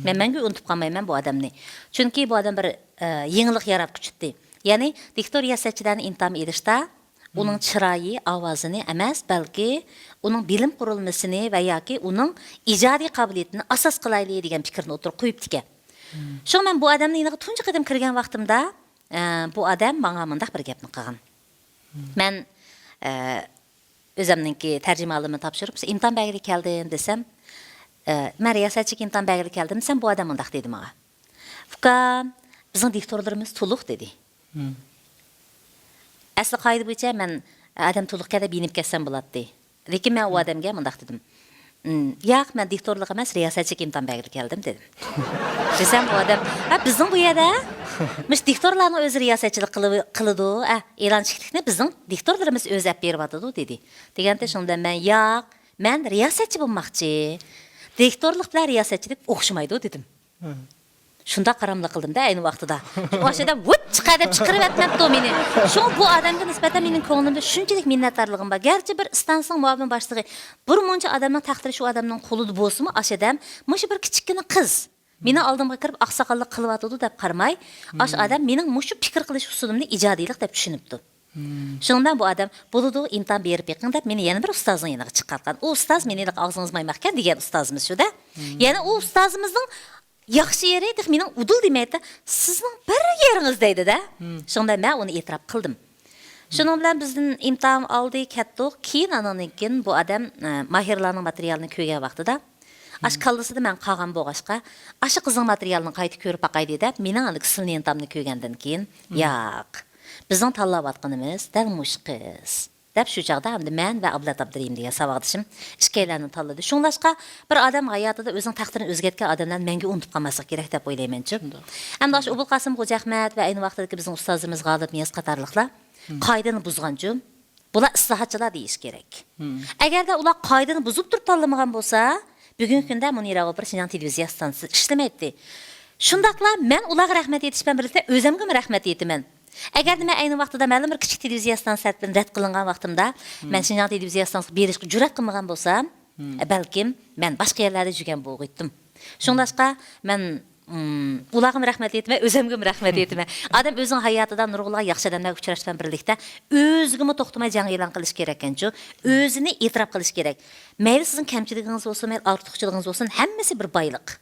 مەن مەڭگۈ ئۇنتۇپ قالمايمەن بۇ ئادەمنى. چۈنكى بۇ ئادەم بىر، ئە، يېڭىلىق ياراتقۇچى ئىدى. يەنى دىكتور رىياسەتچىلەرنى ئىمتىھان ئېلىشتا ئۇنىڭ چىرايى، ئاۋازىنى ئەمەس، بەلكى ئۇنىڭ بىلىم قۇرۇلمىسىنى ۋە ياكى ئۇنىڭ ئىجادىي قابىلىيىتىنى ئاساس قىلايلى دېگەن پىكىرنى ئوتتۇرىغا قويۇپتىكەن. شۇڭا مەن بۇ ئادەمنىڭ يېنىغا تۇنجى قېتىم كىرگەن ۋاقتىمدا، ئە، بۇ ئادەم ماڭا مۇنداق بىر گەپنى قىلغان. مەن، ئە، ئۆزۈمنىڭكى تەرجىمىھالىمنى تاپشۇرۇپ، ئىمتىھان بەرگىلى كەلدىم دېسەم، ئە، مەن رىياسەتچىلىككە ئىمتىھان بەرگىلى كەلدىم دېسەم، بۇ ئادەم مۇنداق دېدى ماڭا. ئۇكام، بىزنىڭ دىكتورلىرىمىز تولۇق دېدى. ئەسلى قائىدە بويىچە مەن ئادەم تولۇقكەن دەپ يېنىپ كەتسەم بولاتتى. لېكىن مەن ئۇ ئادەمگە مۇنداق دېدىم. ياق، مەن دىكتورلۇق ئەمەس، رىياسەتچىلىك ئىمتىھان بەرگىلى كەلدىم دېدىم. دېسەم ئۇ ئادەم، ھە، بىزنىڭ بۇ يەردە مۇشۇ دىكتورلارنىڭ ئۆزى رىياسەتچىلىك قىلىۋ-، قىلىدۇ، ئە، ئېلان چىكلىكنى بىزنىڭ دىكتورلىرىمىز ئۆزى ئەپ بېرىۋاتىدۇ دېدى. دېگەنتى شۇندا مەن، ياق، مەن رىياسەتچى بولماقچى. دىكتورلۇق بىلەن رىياسەتچىلىك ئوخشىمايدۇ دېدىم. شۇنداق قاراملىق قىلدىم-دە ئەينى ۋاقتىدا. ئاشۇ ئادەم ۋۇت چىقە دەپ چىقىرىۋەتمەپتۇ مېنى. شۇڭا بۇ ئادەمگە نىسبەتەن مېنىڭ كۆڭلۈمدە شۇنچىلىك مىننەتدارلىقىم بار. گەرچە بىر ئىستانسىنىڭ مۇئاۋىن باشلىقى، بىر مۇنچە ئادەمنىڭ تەقدىرى شۇ ئادەمنىڭ قولىدا بولسىمۇ، ئاشۇ ئادەم مۇشۇ بىر كىچىككىنە قىز. مېنىڭ ئالدىمغا كىرىپ ئاقساقاللىق قىلىۋاتىدۇ دەپ قارىماي، ئاشۇ ئادەم مېنىڭ مۇشۇ پىكىر قىلىش ئۇسۇلۇمنى ئىجادىيلىق دەپ چۈشىنىپتۇ. شۇنىڭ بىلەن بۇ ئادەم، بولىدۇ، ئىمتىھان بېرىپ بېقىڭ دەپ مېنى يەنە بىر ئۇستازنىڭ يېنىغا چىقارتقان. ئۇ ئۇستاز مېنى ھېلىقى ئاغزىڭىز مايماقكەن دېگەن ئۇستازىمىز شۇ-دە. يەنە ئۇ ئۇستازىمىزنىڭ ياخشى يېرى، تېخى مېنىڭ ئۇدۇل دېمەيدۇ، سىزنىڭ بىر يېرىڭىز دەيدۇ-دە. شۇنىڭ بىلەن مەن ئۇنى ئېتىراپ قىلدىم. شۇنىڭ بىلەن بىزدىن ئىمتىھان ئالدى، كەتتۇق. كېيىن ئانىڭدىن كېيىن بۇ ئادەم، ئە، ماھىرلارنىڭ ماتېرىيالىنى كۆرگەن ۋاقتىدا، ئاشۇ كاللىسىدا مەن قالغان بولغاچقا، ئاشۇ قىزنىڭ ماتېرىيالىنى قايتا كۆرۈپ باقايلى دەپ، مېنىڭ ئاندىكى سىلىنى ئىمتىھاننى كۆرگەندىن كېيىن، ياق، بىزنىڭ تاللاۋاتقىنىمىز دەل مۇشۇ قىز. دەپ شۇ چاغدا ئەمدى مەن ۋە ئابلەت ئابدۇرېھىم دېگەن ساۋاقدىشىم ئىككىيلەننى تاللىدى. شۇڭلاشقا، بىر ئادەم ھاياتىدا ئۆزىنىڭ تەقدىرىنى ئۆزگەرتكەن ئادەملەرنى مەڭگۈ ئۇنتۇپ قالماسلىق كېرەك دەپ ئويلايمەنچۇ. ئەمدى ئاشۇ ئوبۇلقاسىم غوجىئەخمەت ۋە ئەينى ۋاقتىدىكى بىزنىڭ ئۇستازىمىز غالىپ نىياز قاتارلىقلار قائىدىنى بۇزغانچۇ. بۇلار ئىسلاھاتچىلار دېيىش كېرەك. ئەگەردە ئۇلار قائىدىنى بۇزۇپ تۇرۇپ تاللىمىغان بولسا، بۈگۈنكى كۈندە مۇنىرە ئوپېرا شىنجاڭ تېلېۋىزىيە ئىستانسىسى ئىشلىمەيتتى. شۇنداقلا مەن ئۇلارغا رەھمەت ئېيتىش بىلەن بىرلىكتە ئۆزۈمگىمۇ رەھمەت ئېيتىمەن. ئەگەردە مەن ئەينى ۋاقتىدا مەلۇم بىر كىچىك تېلېۋىزىيە ئىستانسىسى تەرىپىدىن رەت قىلىنغان ۋاقتىمدا، مەن شىنجاڭ تېلېۋىزىيە ئىستانسىسىغا بېرىشقا جۈرئەت قىلمىغان بولسام، بەلكىم مەن باشقا يەرلەردە يۈرگەن بولغۇيتتۇم. شۇڭلاشقا مەن، ئۇلارغىمۇ رەھمەت ئېيتىمەن، ئۆزۈمگىمۇ رەھمەت ئېيتىمەن. ئادەم ئۆزىنىڭ ھاياتىدا نۇرغۇنلىغان ياخشى ئادەملەرگە ئۇچراشقان بىرلىكتە ئۆزىگىمۇ توختىماي جەڭ ئېلان قىلىش كېرەككەنچۇ، ئۆزىنى ئېتىراپ قىلىش كېرەك. مەيلى سىزنىڭ كەمچىلىكىڭىز بولسۇن، مەيلى ئارتۇقچىلىقىڭىز بولسۇن، ھەممىسى بىر بايلىق.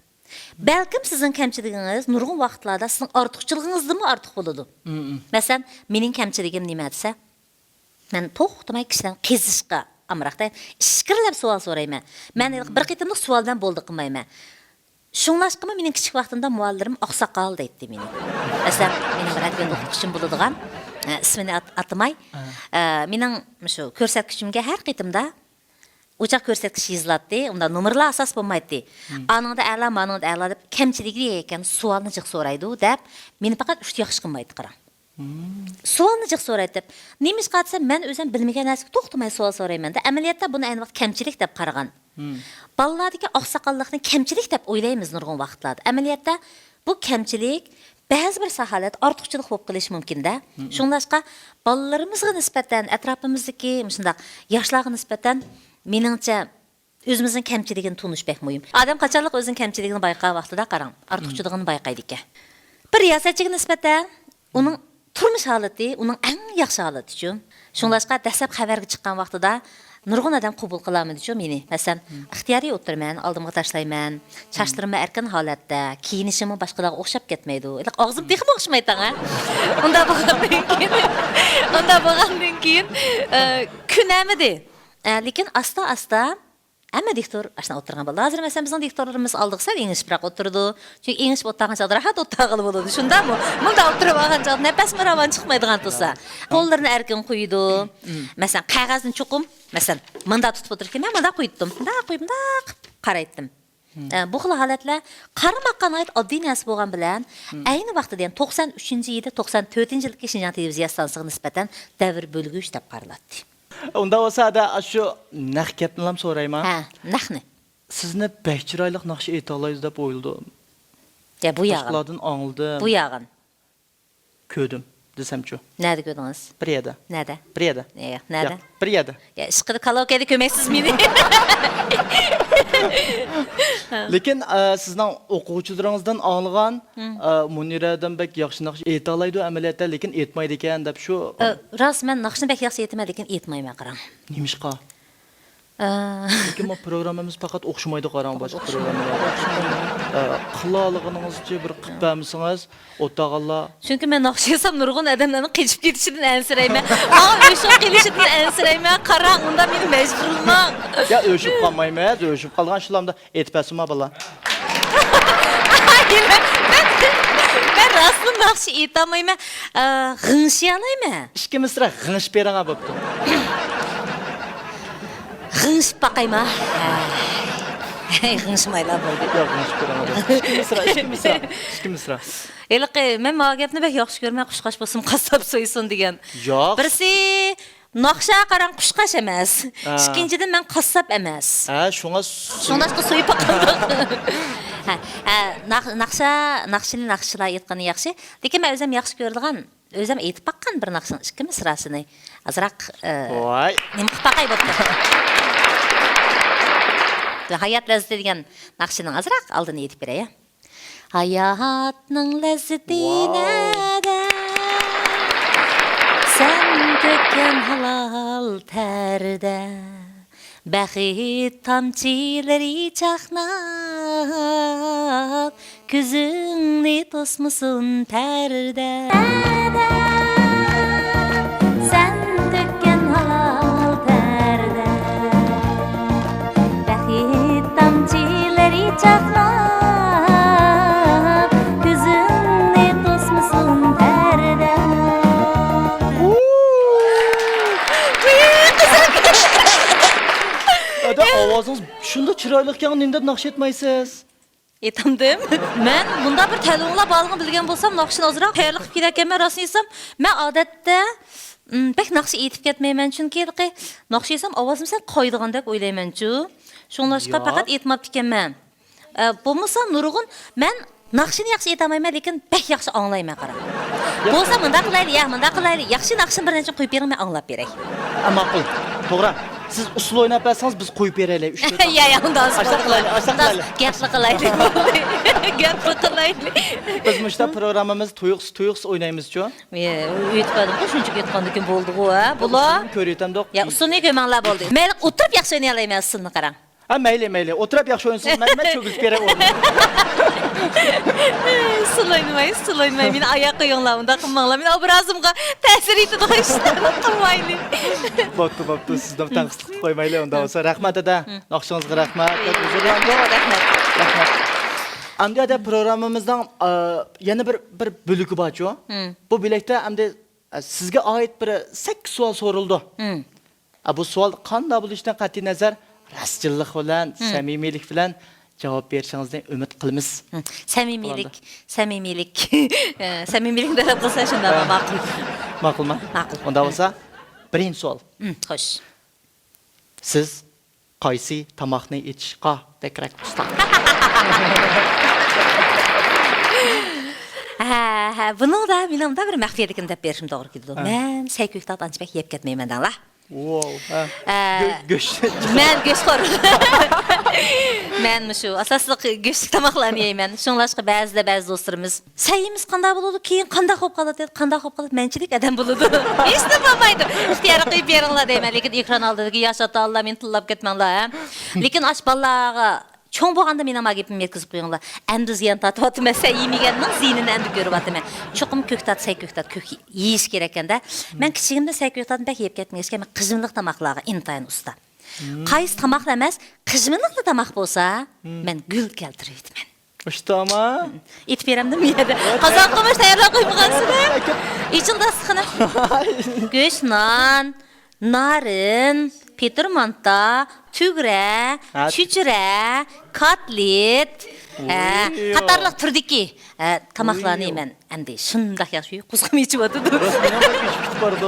بەلكىم سىزنىڭ كەمچىلىكىڭىز نۇرغۇن ۋاقىتلاردا سىزنىڭ ئارتۇقچىلىقىڭىزدىنمۇ ئارتۇق بولىدۇ. مەسىلەن، مېنىڭ كەمچىلىكىم نېمە دېسە، مەن توختىماي كىشىلەرنى قېزىشقا ئامراق، ئىچكىرىلەپ سوئال سورايمەن. مەن بىر قېتىملىق سوئال بىلەن بولدى قىلمايمەن. شۇڭلاشقىمۇ مېنىڭ كىچىك ۋاقتىمدا مۇئەللىرىم ئاقساقال دەيتتى مېنى. مەسىلەن، مېنىڭ بىر ئەتىگەن ئوقۇتقۇچىم بولىدىغان، ئە، ئىسمىنى ئات-، ئاتىماي، ئە، مېنىڭ شۇ كۆرسەتكۈچىمگە ھەر قېتىمدا ئۇ چاغ كۆرسەتكۈچ يېزىلاتتى، ئۇندا نومۇرلار ئاساس بولمايتتى. ئانىڭدا ئەلا، مانىڭدا ئەلا دەپ كەمچىلىكى دېگەن سوئالنى جىق سورايدۇ دەپ، مېنى پەقەت ئۈچ ياخشى قىلمايتتى قاراڭ. سوئالنى جىق سورايتتى. نېمىشقا دېسە، مەن ئۆزۈم بىلمىگەن نەرسىگە توختىماي سوئال سورايمەن-دە. ئەمەلىيەتتە بۇنى ئەينى ۋاقىت كەمچىلىك دەپ قارىغان. بالىلاردىكى ئاقساقاللىقنى كەمچىلىك دەپ ئويلايمىز نۇرغۇن ۋاقىتلاردا. ئەمەلىيەتتە بۇ كەمچىلىك بەزى بىر ساھەلەردە ئارتۇقچىلىق بولۇپ قېلىشى مۇمكىن-دە. شۇڭلاشقا بالىلىرىمىزغا نىسبەتەن، ئەتراپىمىزدىكى مۇشۇنداق ياشلارغا نىسبەتەن، مېنىڭچە، ئۆزىمىزنىڭ كەمچىلىكىنى تونۇش بەك مۇھىم. ئادەم قاچانلىق ئۆزىنىڭ كەمچىلىكىنى بايقىغان ۋاقتىدا، قاراڭ، ئارتۇقچىلىقىنى بايقايدىكەن. بىر رىياسەتچىگە نىسبەتەن ئۇنىڭ تۇرمۇش ھالىتى ئۇنىڭ ئەڭ ياخشى ھالىتىچۇ. شۇڭلاشقا دەسلەپ خەۋەرگە چىققان ۋاقتىدا، نۇرغۇن ئادەم قوبۇل قىلالمىدىچۇ مېنى. مەسىلەن، ئىختىيارىي ئولتۇرىمەن، ئالدىمغا تاشلايمەن، چاچلىرىممۇ ئەركىن ھالەتتە، كىيىنىشىممۇ باشقىلارغا ئوخشاپ كەتمەيدۇ. ھېلىقى ئاغزىم تېخىمۇ ئوخشىمايتتىڭ ھە؟ ئۇنداق بولغاندىن كېيىن، ئۇنداق بولغاندىن كېيىن، ئە، كۆنەلمىدى. ئە، لېكىن ئاستا-ئاستا ھەممە دىكتور ئاشۇنداق ئولتۇرغان بولدى. ھازىر مەسىلەن، بىزنىڭ دىكتورلىرىمىز ئالدىغا سەل ئېڭىشىپراق ئولتۇرىدۇ. چۈنكى ئېڭىشىپ ئولتۇرغان چاغدا راھەت ئولتۇرغىلى بولىدۇ. شۇنداقمۇ؟ مۇنداق ئولتۇرۇپ ئالغان چاغدا نەپەسمۇ راۋان چىقمايدىغان تۇرسا. قوللىرىنى ئەركىن قويىدۇ. مەسىلەن، قەغەزنى چوقۇم، مەسىلەن، مۇنداق تۇتۇپ ئولتۇرىدىكەن، مەن مۇنداق قويۇپتۇم. مۇنداق قويۇپ، مۇنداق قارايتتىم. ئە، بۇ خىل ھالەتلەر قارىماققا ناھايىتى ئاددىي نەرسە بولغان بىلەن، ئەينى ۋاقتىدا، يەنى توقسان ئۈچىنچى يىلى، توقسان تۆتىنچى يىلدىكى شىنجاڭ تېلېۋىزىيە ئىستانسىسىغا نىسبەتەن دەۋر بۆلگۈچ دەپ قارىلاتتى. ئۇنداق بولسا، ئەدە، ئاشۇ نەق گەپنىلا سورايما؟ ھە، نەقنى. سىزنى بەك چىرايلىق ناخشا ئېيتالايدۇ دەپ ئويلىدىم. يا، بۇ ياغىن. باشقىلاردىن ئاڭلىدىم. بۇ ياغىن. كۆردۈم دېسەمچۇ؟ نەدە كۆردىڭىز؟ بىر يەردە. نەدە؟ بىر يەردە. ياق، نەدە؟ ياق، بىر يەردە. يا، ئىشقىلىپ، كالاوكەدە كۆرمەيسىز مېنى. لېكىن، ئە، سىزنىڭ ئوقۇغۇچىلىرىڭىزدىن ئاڭلىغان، ئە، مۇنىرەدىن بەك ياخشى ناخشا ئېيتالايدۇ ئەمەلىيەتتە، لېكىن ئېيتمايدىكەن دەپ شۇ. ئە، راست، مەن ناخشىنى بەك ياخشى ئېيتىمەن، لېكىن ئېيتمايمەن، قاراڭ. نېمىشقا؟ ئە، لېكىن بۇ پروگراممىمىز پەقەت ئوخشىمايدۇ، قاراڭ، باشقا پروگراممىلارغا. ئە، قىلالىغىنىڭىزچە بىر قىلىپ بەرمىسىڭىز، ئولتۇرغانلار. چۈنكى مەن ناخشا ئېيتسام، نۇرغۇن ئادەملەرنىڭ قېچىپ كېتىشىدىن ئەنسىرەيمەن. ماڭا ئۆچۈپ قېلىشىدىن ئەنسىرەيمەن. قاراڭ، ئۇنداق مېنى مەجبۇرلىماڭ. يا، ئۆچۈپ قالمايمىز، ئۆچۈپ قالغان شۇلامدا ئېيتىپ بەرسىمۇ، بالا. مەن، مەن راستلا ناخشا ئېيتالمايمەن. ئە، غىڭشىيالايمەن. ئىككى مىسرا غىڭشىپ بېرىڭا بوپتۇ. غىڭشىپ باقايما؟ ھەي، غىڭشىمايلا بولدى. ياق، غىڭشىپ بېرىڭا بوپتۇ. ئىككى مىسرا، ئىككى مىسرا، ئىككى مىسرا. ھېلىقى، مەن ماۋۇ گەپنى بەك ياخشى كۆرىمەن، قۇشقاچ بولسۇن، قاسساپ سويسۇن دېگەن. ياق. بىرسى، ناخشا قاراڭ، قۇشقاچ ئەمەس. ھە. ئىككىنچىدىن، مەن قاسساپ ئەمەس. ھە، شۇڭا سوي- شۇڭلاشقا سويۇپ باقالدۇق. ھە، ھە، ناخ-، ناخشا، ناخشىنى ناخشىچىلار ئېيتقىنى ياخشى. لېكىن مەن ئۆزۈم ياخشى كۆرىدىغان، ئۆزۈم ئېيتىپ باققان بىر ناخشىنىڭ ئىككى مىسراسىنى ئازراق، ئە، ۋاي. نېمە قىلىپ باقاي بوپتۇ. ھايات لەززىتى دېگەن ناخشىنىڭ ئازراق ئالدىنى ئېيتىپ بېرەي. ھاياتنىڭ لەززىتى ۋاو. نەدە؟ سەن تۆككەن ھالال تەردە. بەخت تامچىلىرى چاقناپ، كۆزۈڭنى توسمىسۇن پەردە. سەن تۆككەن ھالال تەردە، بەخت تامچىلىرى چاقناپ، كۆزۈڭنى توسمىسۇن پەردە. ئادا، ئاۋازىڭىز شۇنداق چىرايلىقكەن، نېمە دەپ ناخشا ئېيتمايسىز؟ ئېيتامدىم. مەن مۇنداق بىر تەلىپىڭلار بارلىقىنى بىلگەن بولسام، ناخشىنى ئازراق تەييارلىق قىلىپ كېلەركەنمەن. راستىنى ئېيتسام، مەن ئادەتتە، م، بەك ناخشا ئېيتىپ كەتمەيمەن، چۈنكى ھېلىقى ناخشا ئېيتسام، ئاۋازىم سەل قايىدىغاندەك ئويلايمەنچۇ. شۇڭلاشقا ياق. پەقەت ئېيتماپتىكەنمەن. ئە، بولمىسا نۇرغۇن، مەن ناخشىنى ياخشى ئېيتالمايمەن، لېكىن بەك ياخشى ئاڭلايمەن، قاراڭ. ياق. بولسا مۇنداق قىلايلى، يا، مۇنداق قىلايلى. ياخشى ناخشىنى بىر نەچچە قويۇپ بېرىڭ، مەن ئاڭلاپ بېرەي. ئە، ماقۇل. توغرا. سىز ئۇسسۇل ئويناپ بەرسىڭىز، بىز قويۇپ بېرەيلى. ئۈچ تۆت يا، يا، ئۇنداق ئاشۇنداق قىلايلى، ئاشۇنداق قىلايلى. گەپلا قىلايلى. بولدى. گەپلا قىلايلى. بىز مۇشۇنداق پروگراممىمىز تۇيۇقسىز، تۇيۇقسىز ئوينايمىزچۇ؟ يا، ئېيتىپ بەردىمغۇ، شۇنچىلىك ئېيتقاندىكىن بولدىغۇ، ھە، بۇلا. ئۇسسۇلنى كۆرۈۋېتەمدۇق. يا، ئۇسسۇلنى كۆرمەڭلار، بولدى. مەيلى، ئولتۇرۇپ ياخشى ئوينىيالايمەن، ئۇسسۇلنى قاراڭ. ھە، مەيلى، مەيلى. ئولتۇرۇپ ياخشى ئوينىسىڭىز، مەن، مەن چۆگىلىپ بېرەي ئورنۇمدىن. ئۇسسۇل ئوينىماي، ئۇسسۇل ئوينىماي. مېنى ئاياغ قويۇڭلار، ئۇنداق قىلماڭلار. مېنىڭ ئوبرازىمغا تەسىر يېتىدىغان ئىشلارنى قىلمايلى. بوپتۇ، بوپتۇ. سىزنى تەنقىد قىلىپ قويمايلى ئۇنداق بولسا. رەھمەت، دادا. ناخشىڭىزغا رەھمەت. بەك ھۇزۇرلاندۇق. رەھمەت. رەھمەت. ئەمدى، ھەدە، پروگراممىمىزنىڭ، ئە، يەنە بىر، بىر بۆلىكى بارچۇ؟ بۇ بۆلەكتە ئەمدى، ئە، سىزگە ئائىت بىر سەككىز سوئال سورىلىدۇ. ئە، بۇ سوئال قانداق بولۇشىدىن قەتئىينەزەر، راستچىللىق بىلەن، سەمىمىيلىك بىلەن جاۋاب بېرىشىڭىزنى ئۈمىد قىلىمىز. سەمىمىيلىك، سەمىمىيلىك. ئە، سەمىمىيلىكنى تەلەپ قىلسا شۇنداق ماقۇل. ماقۇلما؟ ماقۇل. ئۇنداق بولسا، بىرىنچى سوئال. خوش. سىز قايسى تاماقنى ئېتىشقا بەكرەك ئۇستا؟ ھە، ھە، بۇنىڭدا مېنىڭ مۇنداق بىر مەخپىيەتلىكىنى دەپ بېرىشىم توغرا كېلىدۇ. مەن سەي كۆكتاتنى ئانچە بەك يەپ كەتمەيمەن دەڭلار. ۋاۋ، ھە. ئە، گۆ-، گۆش. مەن گۆشخور. مەن مۇشۇ ئاساسلىق گۆشلۈك تاماقلارنى يەيمەن. شۇڭلاشقا بەزىدە بەزى دوستلىرىمىز، «سەن يېمىسە قانداق بولىدۇ؟ كېيىن قانداق بولۇپ قالىدۇ؟» قانداق بولۇپ قالىدۇ؟ مەنچىلىك ئادەم بولىدۇ. ھېچنېمە بولمايدۇ. ئىختىيارى قويۇپ بېرىڭلار دەيمەن. لېكىن ئېكران ئالدىدىكى ياش ئاتا-ئانىلار مېنى تىللاپ كەتمەڭلار، ھە. لېكىن ئاش بالىلارغا چوڭ بولغاندا مېنىڭ ما گېپىمنى يەتكۈزۈپ قويۇڭلار. ئەمدى زىيان تارتىۋاتىمەن، سەن يېمىگەننىڭ زىيىنىنى ئەمدى كۆرۈۋاتىمەن. چوقۇم كۆكتات، سەي كۆكتات، كۆك يېيىش كېرەككەندە. مەن كىچىكىمدە سەي كۆكتاتنى بەك يەپ كەتمىگەچكە، مەن قىژىملىق تاماقلارغا ئىنتايىن ئۇستا. قايسى تاماقلا ئەمەس، قىژىملىقلا تاماق بولسا، مەن گۈل كەلتۈرۈۋېتىمەن. ئۇستاما. ئېيتىپ بېرەمدىم بۇ يەردە. قازان قومۇش تەييارلاپ قويمىغانسىلەر. ئېچىل داستىخىنى. گۆش نان، نارىن، پېتىر مانتا، تۈگرە، ھە. چۈچۈرە، كاتلېت، ھە، ۋۇي. قاتارلىق تۈردىكى، ھە، تاماقلارنى ۋۇي. مەن ئەمدى شۇنداق ياخشى قۇزغۇم ئېچىۋاتىدۇ. راست، مېنىڭ بەك ئېچىپ كېتىپ بارىدۇ.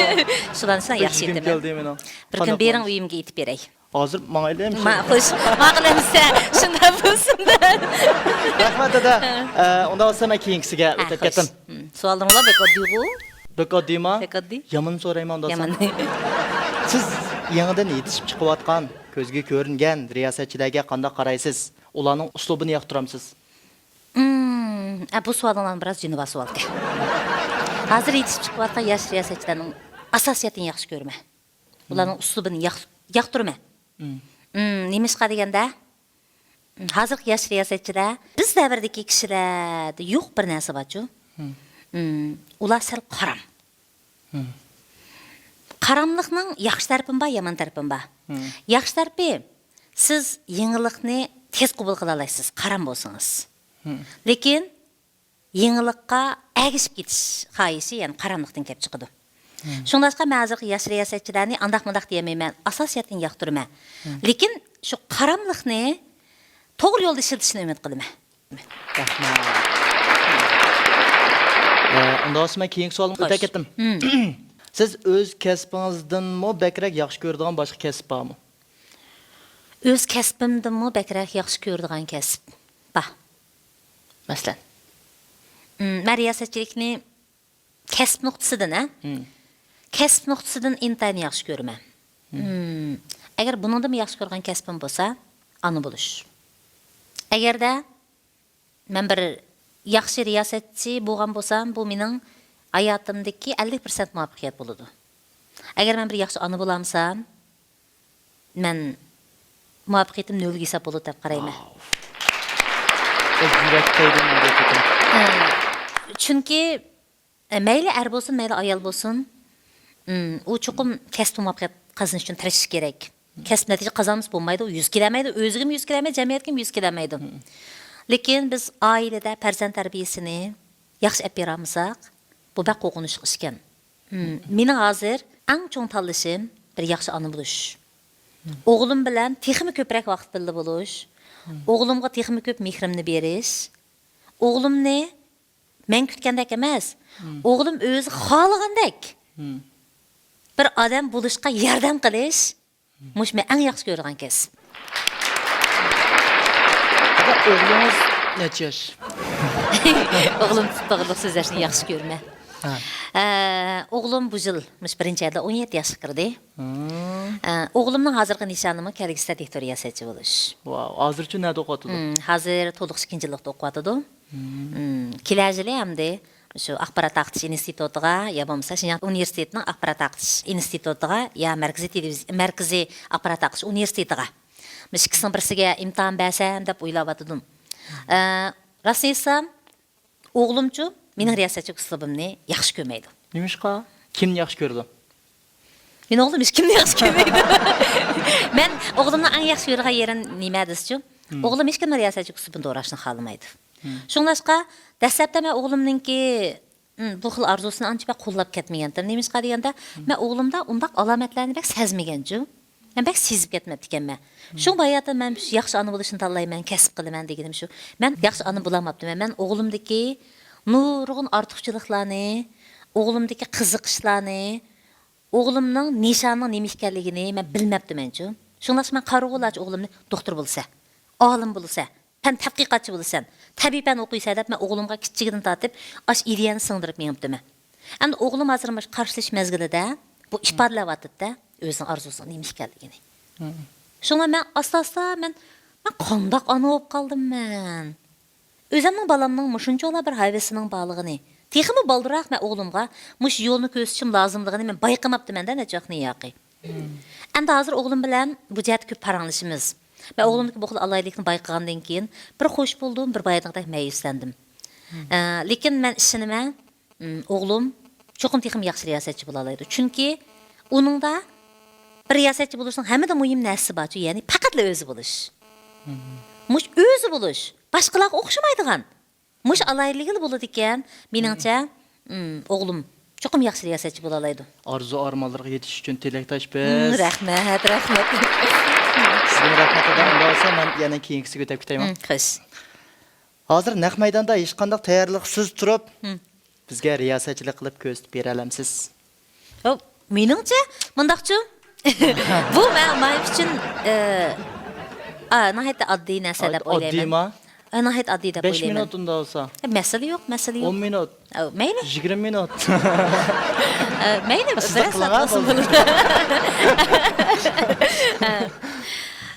شۇلارنى سەن ياخشى كۈلكۈم ئېتىمەن. كەلدى مېنىڭ. بىر كۈن قانداق بېرىڭ قىلىمىز؟ ئۆيۈمگە ئېيتىپ بېرەي. ھازىر ماڭايلى، ھەمشىرە. ما-، خوش، ماقۇل ئەمىسە، شۇنداق بولسۇن. رەھمەت، دادا. ئە، ئۇنداق بولسا مەن كېيىنكىسىگە ھە، ئۆتۈپ خوش. كەتتىم. ھىم، سوئاللىرىڭلار بەك ئاددىيغۇ. بەك ئاددىيما؟ بەك ئاددىي. يامان سورايمەن، ئۇنداق يامان. بولسا. سىز يېڭىدىن يېتىشىپ چىقىۋاتقان، كۆزگە كۆرۈنگەن رىياسەتچىلەرگە قانداق قارايسىز؟ ئۇلارنىڭ ئۇسلۇبىنى ياقتۇرامسىز؟ ھىم، ئە، بۇ سوئالىڭلارمۇ بىراز جىنىۋا سوئالكەن. ھازىر يېتىشىپ چىقىۋاتقان ياش رىياسەتچىلەرنىڭ ئاساسىيەتتىن ياخشى كۆرىمەن. ئۇلارنىڭ ئۇسلۇبىنى ياق-، ياقتۇرىمەن. مم. مم، نېمىشقا دېگەندە، ھازىرقى ياش رىياسەتچىلەر، بىز دەۋردىكى كىشىلەردە يوق بىر نەرسە بارچۇ. مم. مم، ئۇلار سەل قارام. مم. قاراملىقنىڭ ياخشى تەرىپىمۇ بار، يامان تەرىپىمۇ بار. مم. ياخشى تەرىپى، سىز يېڭىلىقنى تېز قوبۇل قىلالايسىز، قارام بولسىڭىز. مم. لېكىن يېڭىلىققا ئەگىشىپ كېتىش خاھىشى، يەنى قاراملىقتىن كېلىپ چىقىدۇ. مم. شۇڭلاشقا مەن ھازىرقى ياش رىياسەتچىلەرنى ئانداق مۇنداق دېيەلمەيمەن، ئاساسىيەتتىن ياقتۇرىمەن. مم. لېكىن شۇ قاراملىقنى توغرا يولدا ئىشلىتىشىنى ئۈمىد قىلىمەن. رەھمەت. ئە، ئۇنداق بولسا مەن كېيىنكى سوئالىمغا خوش. ئۆتۈپ كەتتىم. مم. سىز ئۆز كەسپىڭىزدىنمۇ بەكرەك ياخشى كۆرىدىغان باشقا كەسىپ بارمۇ؟ ئۆز كەسپىمدىنمۇ بەكرەك ياخشى كۆرىدىغان كەسىپ بار. مەسىلەن؟ مم، مەن رىياسەتچىلىكنى كەسىپ نۇقتىسىدىن، ھە؟ مم. كەسىپ نۇقتىسىدىن ئىنتايىن ياخشى كۆرىمەن. مم. مم، ئەگەر بۇنىڭدىنمۇ ياخشى كۆرىدىغان كەسپىم بولسا، ئانا بولۇش. ئەگەردە مەن بىر ياخشى رىياسەتچى بولغان بولسام، بۇ مېنىڭ ھاياتىمدىكى ئەللىك پىرسەنت مۇۋەپپەقىيەت بولىدۇ. ئەگەر مەن بىر ياخشى ئانا بولالمىسام، مەن مۇۋەپپەقىيىتىم نۆلگە ھېساب بولىدۇ دەپ قارايمەن. ۋاۋ. بەك يۈرەك تەگدى ماڭا گەپلىرىڭ. ئە، چۈنكى، ئە، مەيلى ئەر بولسۇن، مەيلى ئايال بولسۇن، ئىم، ئۇ چوقۇم كەسپىدە مۇۋەپپەقىيەت قازىنىش ئۈچۈن تىرىشىش كېرەك. كەسىپ نەتىجە قازانمىسا بولمايدۇ، يۈز كېلەلمەيدۇ، ئۆزىگىمۇ يۈز كېلەلمەيدۇ، جەمئىيەتكىمۇ يۈز كېلەلمەيدۇ. مم. لېكىن بىز ئائىلىدە پەرزەنت تەربىيىسىنى ياخشى ئېلىپ بېرەلمىسەك، بۇ بەك قورقۇنچلۇق ئىشكەن. مم. مېنىڭ ھازىر ئەڭ چوڭ تاللىشىم بىر ياخشى ئانا بولۇش. مم. ئوغلۇم بىلەن تېخىمۇ كۆپرەك ۋاقىت بىللە بولۇش. مم. ئوغلۇمغا تېخىمۇ كۆپ مېھرىمنى بېرىش. ئوغلۇمنى مەن كۈتكەندەك ئەمەس، مم. ئوغلۇم ئۆزى خالىغاندەك مم. بىر ئادەم بولۇشقا ياردەم قىلىش، مم. مۇشۇ مەن ئەڭ ياخشى كۆرىدىغان كەسىپ. ئاكا، ئوغلىڭىز نەچچە ياش؟ ئوغلۇم توغرىلىق سۆزلەشنى ياخشى كۆرىمەن. ھە. ئە، ئوغلۇم بۇ يىل مۇشۇ بىرىنچى ئايدا ئون يەتتە ياشقا كىردى. مم. ئە، ئوغلۇمنىڭ ھازىرقى نىشانىمۇ كەلگۈسىدە دىكتور رىياسەتچى بولۇش. ۋاۋ، ھازىرچۇ نەدە ئوقۇۋاتىدۇ؟ مم، ھازىر تولۇق ئىككىنچى يىللىقتا ئوقۇۋاتىدۇ. مم. مم، كېلەر يىلى ئەمدى شۇ ئاخبارات تارقىتىش ئىنستىتۇتىغا يا بولمىسا شىنجاڭ ئۇنىۋېرسىتېتىنىڭ ئاخبارات تارقىتىش ئىنستىتۇتىغا يا مەركىزىي تېلېۋىز-، مەركىزىي ئاخبارات تارقىتىش ئۇنىۋېرسىتېتىغا، مۇشۇ ئىككىسىنىڭ بىرسىگە ئىمتىھان بەرسەم دەپ ئويلاۋاتىدىم. ئە، راستىنى ئېيتسام، ئوغلۇمچۇ مېنىڭ رىياسەتچىلىك ئۇسلۇبۇمنى ياخشى كۆرمەيدۇ. نېمىشقا؟ كىمنى ياخشى كۆرىدۇ؟ مېنىڭ ئوغلۇم ھېچكىمنى ياخشى كۆرمەيدۇ. مەن ئوغلۇمنىڭ ئەڭ ياخشى كۆرىدىغان يېرى نېمە دېسىچۇ؟ مم. ئوغلۇم ھېچكىمنىڭ رىياسەتچىلىك ئۇسلۇبىنى دوراشنى خالىمايدۇ. مم. شۇڭلاشقا، دەسلەپتە مەن ئوغلۇمنىڭكى، مم، بۇ خىل ئارزۇسىنى ئانچە بەك قوللاپ كەتمىگەنتىم. نېمىشقا دېگەندە، مم، مەن ئوغلۇمدا ئۇنداق ئالامەتلەرنى بەك سەزمىگەنچۇ. مەن بەك سېزىپ كەتمەپتىكەنمەن. مم. شۇ باياتىن مەن شۇ ياخشى ئانا بولۇشنى تاللايمەن، كەسىپ قىلىمەن دېگىنىم شۇ. مەن ياخشى ئانا بولالماپتىمەن. مەن ئوغلۇمدىكى نۇرغۇن ئارتۇقچىلىقلارنى، ئوغلۇمدىكى قىزىقىشلارنى، ئوغلۇمنىڭ نىشانىنىڭ نېمە ئىكەنلىكىنى مەن بىلمەپتىمەنچۇ. شۇڭلاشقا مەن قارىغۇلارچە ئوغلۇمنى دوختۇر بولسا، ئالىم بولسا، پەن تەتقىقاتچى بولىسەن، تەبىئىي پەن ئوقۇيسەن دەپ مەن ئوغلۇمغا كىچىكىدىن تارتىپ ئاشۇ ئىدىيەنى سىڭدۈرۈپ مېڭىپتىمەن. ئەمدى ئوغلۇم ھازىر مۇشۇ قارشى ئېلىش مەزگىلىدە بۇ ئىپادىلەۋاتىدۇ-دە. ئۆزىنىڭ ئارزۇسىنىڭ نېمە ئىكەنلىكىنى. شۇڭا مەن ئاستا-ئاستا مەن، مەن قانداق ئانا بولۇپ قالدىم مەن؟ ئۆزۈمنىڭ بالامنىڭ مۇشۇنچىلا بىر ھەۋىسىنىڭ بارلىقىنى، تېخىمۇ بالدۇرراق مەن ئوغلۇمغا مۇشۇ يولنى كۆرسىتىشىم لازىملىقىنى مەن بايقىماپتىمەن-دە نەچچە ۋاقىتنى ياقى. ئەمدى ھازىر ئوغلۇم بىلەن بۇ جەھەتتە كۆپ پاراڭلىشىمىز. مەن ئوغلۇمدىكى بۇ خىل ئالاھىدىلىكنى بايقىغاندىن كېيىن بىر خوش بولدۇم، بىر بايىدىغىدەك مەيۈسلەندىم. ئە، لېكىن مەن ئىشىنىمەن، ئوغلۇم چوقۇم تېخىمۇ ياخشى رىياسەتچى بولالايدۇ. چۈنكى ئۇنىڭدا بىر رىياسەتچى بولۇشنىڭ ھەممىدىن مۇھىم نەرسىسى بارچۇ، يەنى پەقەتلا ئۆزى بولۇش. مۇشۇ ئۆزى بولۇش، باشقىلارغا ئوخشىمايدىغان. مۇشۇ ئالاھىدىلىكىلا بولىدىكەن، مېنىڭچە، ئوغلۇم چوقۇم ياخشى رىياسەتچى بولالايدۇ. ئارزۇ ئارمانلىرىغا يېتىش ئۈچۈن تىلەكداش بىز. رەھمەت، رەھمەت. سىزگە رەھمەت ئاتا، ئۇنداق بولسا مەن يەنە كېيىنكىسىگە ئۆتۈپ كېتەيمەن. خوش. ھازىر نەق مەيداندا ھېچقانداق تەييارلىقسىز تۇرۇپ، بىزگە رىياسەتچىلىك قىلىپ كۆرسىتىپ بېرەلەمسىز؟ ياق، مېنىڭچە مۇنداقچۇ، بۇ مەن، مەن ئۈچۈن، ئە، ئا، ناھايىتى ئاددىي نەرسە دەپ ئويلايمەن. ئاددىيما؟ ئە، ناھايىتى ئاددىي دەپ ئويلايمەن. بەش مىنۇت ئۇنداق بولسا. ئە، مەسىلە يوق، مەسىلە يوق. ئون مىنۇت. ئە، مەيلى. يىگىرمە مىنۇت. ئە، مەيلى، بىراز ۋاقىت ئالسا بولىدۇ. ئە،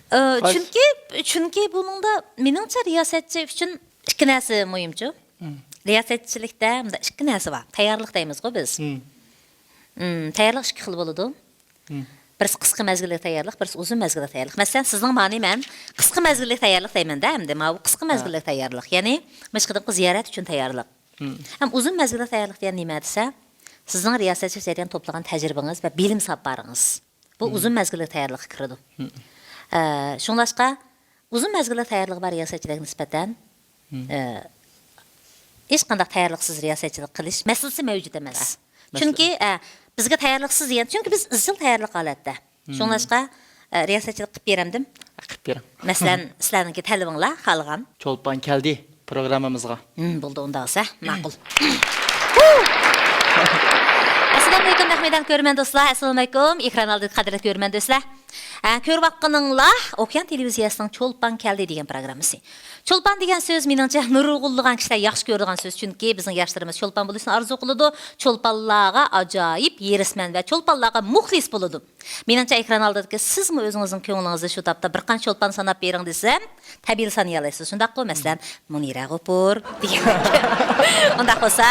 ئە، چۈنكى، چۈنكى بۇنىڭدا مېنىڭچە رىياسەتچى ئۈچۈن ئىككى نەرسە مۇھىمچۇ. رىياسەتچىلىكتە مۇنداق ئىككى نەرسە بار. تەييارلىق دەيمىزغۇ بىز. تەييارلىق ئىككى خىل بولىدۇ. بىرسى قىسقا مەزگىللىك تەييارلىق، بىرسى ئۇزۇن مەزگىللىك تەييارلىق. مەسىلەن، سىزنىڭ مانى مەن قىسقا مەزگىللىك تەييارلىق دەيمەن-دە، ئەمدى ماۋۇ قىسقا مەزگىللىك تەييارلىق، يەنى مۇشۇ قېتىمقى زىيارەت ئۈچۈن تەييارلىق. ھەم ئۇزۇن مەزگىللىك تەييارلىق دېگەن نېمە دېسە، سىزنىڭ رىياسەتچىلىك جەريانىدا توپلىغان تەجرىبىڭىز ۋە بىلىم ساپارىڭىز. بۇ ئۇزۇن مەزگىللىك تەييارلىققا كىرىدۇ. ئە، شۇڭلاشقا ئۇزۇن مەزگىللىك تەييارلىقى بار رىياسەتچىلەرگە نىسبەتەن، ئە، ھېچقانداق تەييارلىقسىز رىياسەتچىلىك قىلىش مەسىلىسى مەۋجۇت ئەمەس. چۈنكى، ئە، بىزگە تەييارلىقسىز دېگەن، چۈنكى بىز ئىزچىل تەييارلىق ھالەتتە. شۇڭلاشقا، ئە، رىياسەتچىلىك قىلىپ بېرەمدىم؟ قىلىپ بېرىڭ. مەسىلەن، سىلەرنىڭكى تەلىپىڭلار خالىغان. چولپان كەلدى پروگراممىمىزغا. ھىم، بولدى، ئۇنداق بولسا، ماقۇل. ئەسسالامۇئەلەيكۇم، نەق مەيدان كۆرۈرمەن دوستلار. ئەسسالامۇئەلەيكۇم، ئېكران ئالدىدىكى قەدىرلىك كۆرۈرمەن دوستلار. ئە، كۆرۈۋاتقىنىڭلار ئوكيان تېلېۋىزىيەسىنىڭ چولپان كەلدى دېگەن پروگراممىسى. چولپان دېگەن سۆز، مېنىڭچە، نۇرغۇنلىغان كىشىلەر ياخشى كۆرىدىغان سۆز، چۈنكى بىزنىڭ ياشلىرىمىز چولپان بولۇشنى ئارزۇ قىلىدۇ، چولپانلارغا ئاجايىپ ھېرىسمەن ۋە چولپانلارغا مۇخلىس بولىدۇ. مېنىڭچە، ئېكران ئالدىدىكى سىزمۇ ئۆزىڭىزنىڭ كۆڭلىڭىزدە شۇ تاپتا بىر قانچە چولپان ساناپ بېرىڭ دېسەم، تەبىئىيلا سانىيالايسىز. شۇنداققۇ؟ مەسىلەن، مۇنىرە غوپۇر دېگەندەك. ئۇنداق بولسا،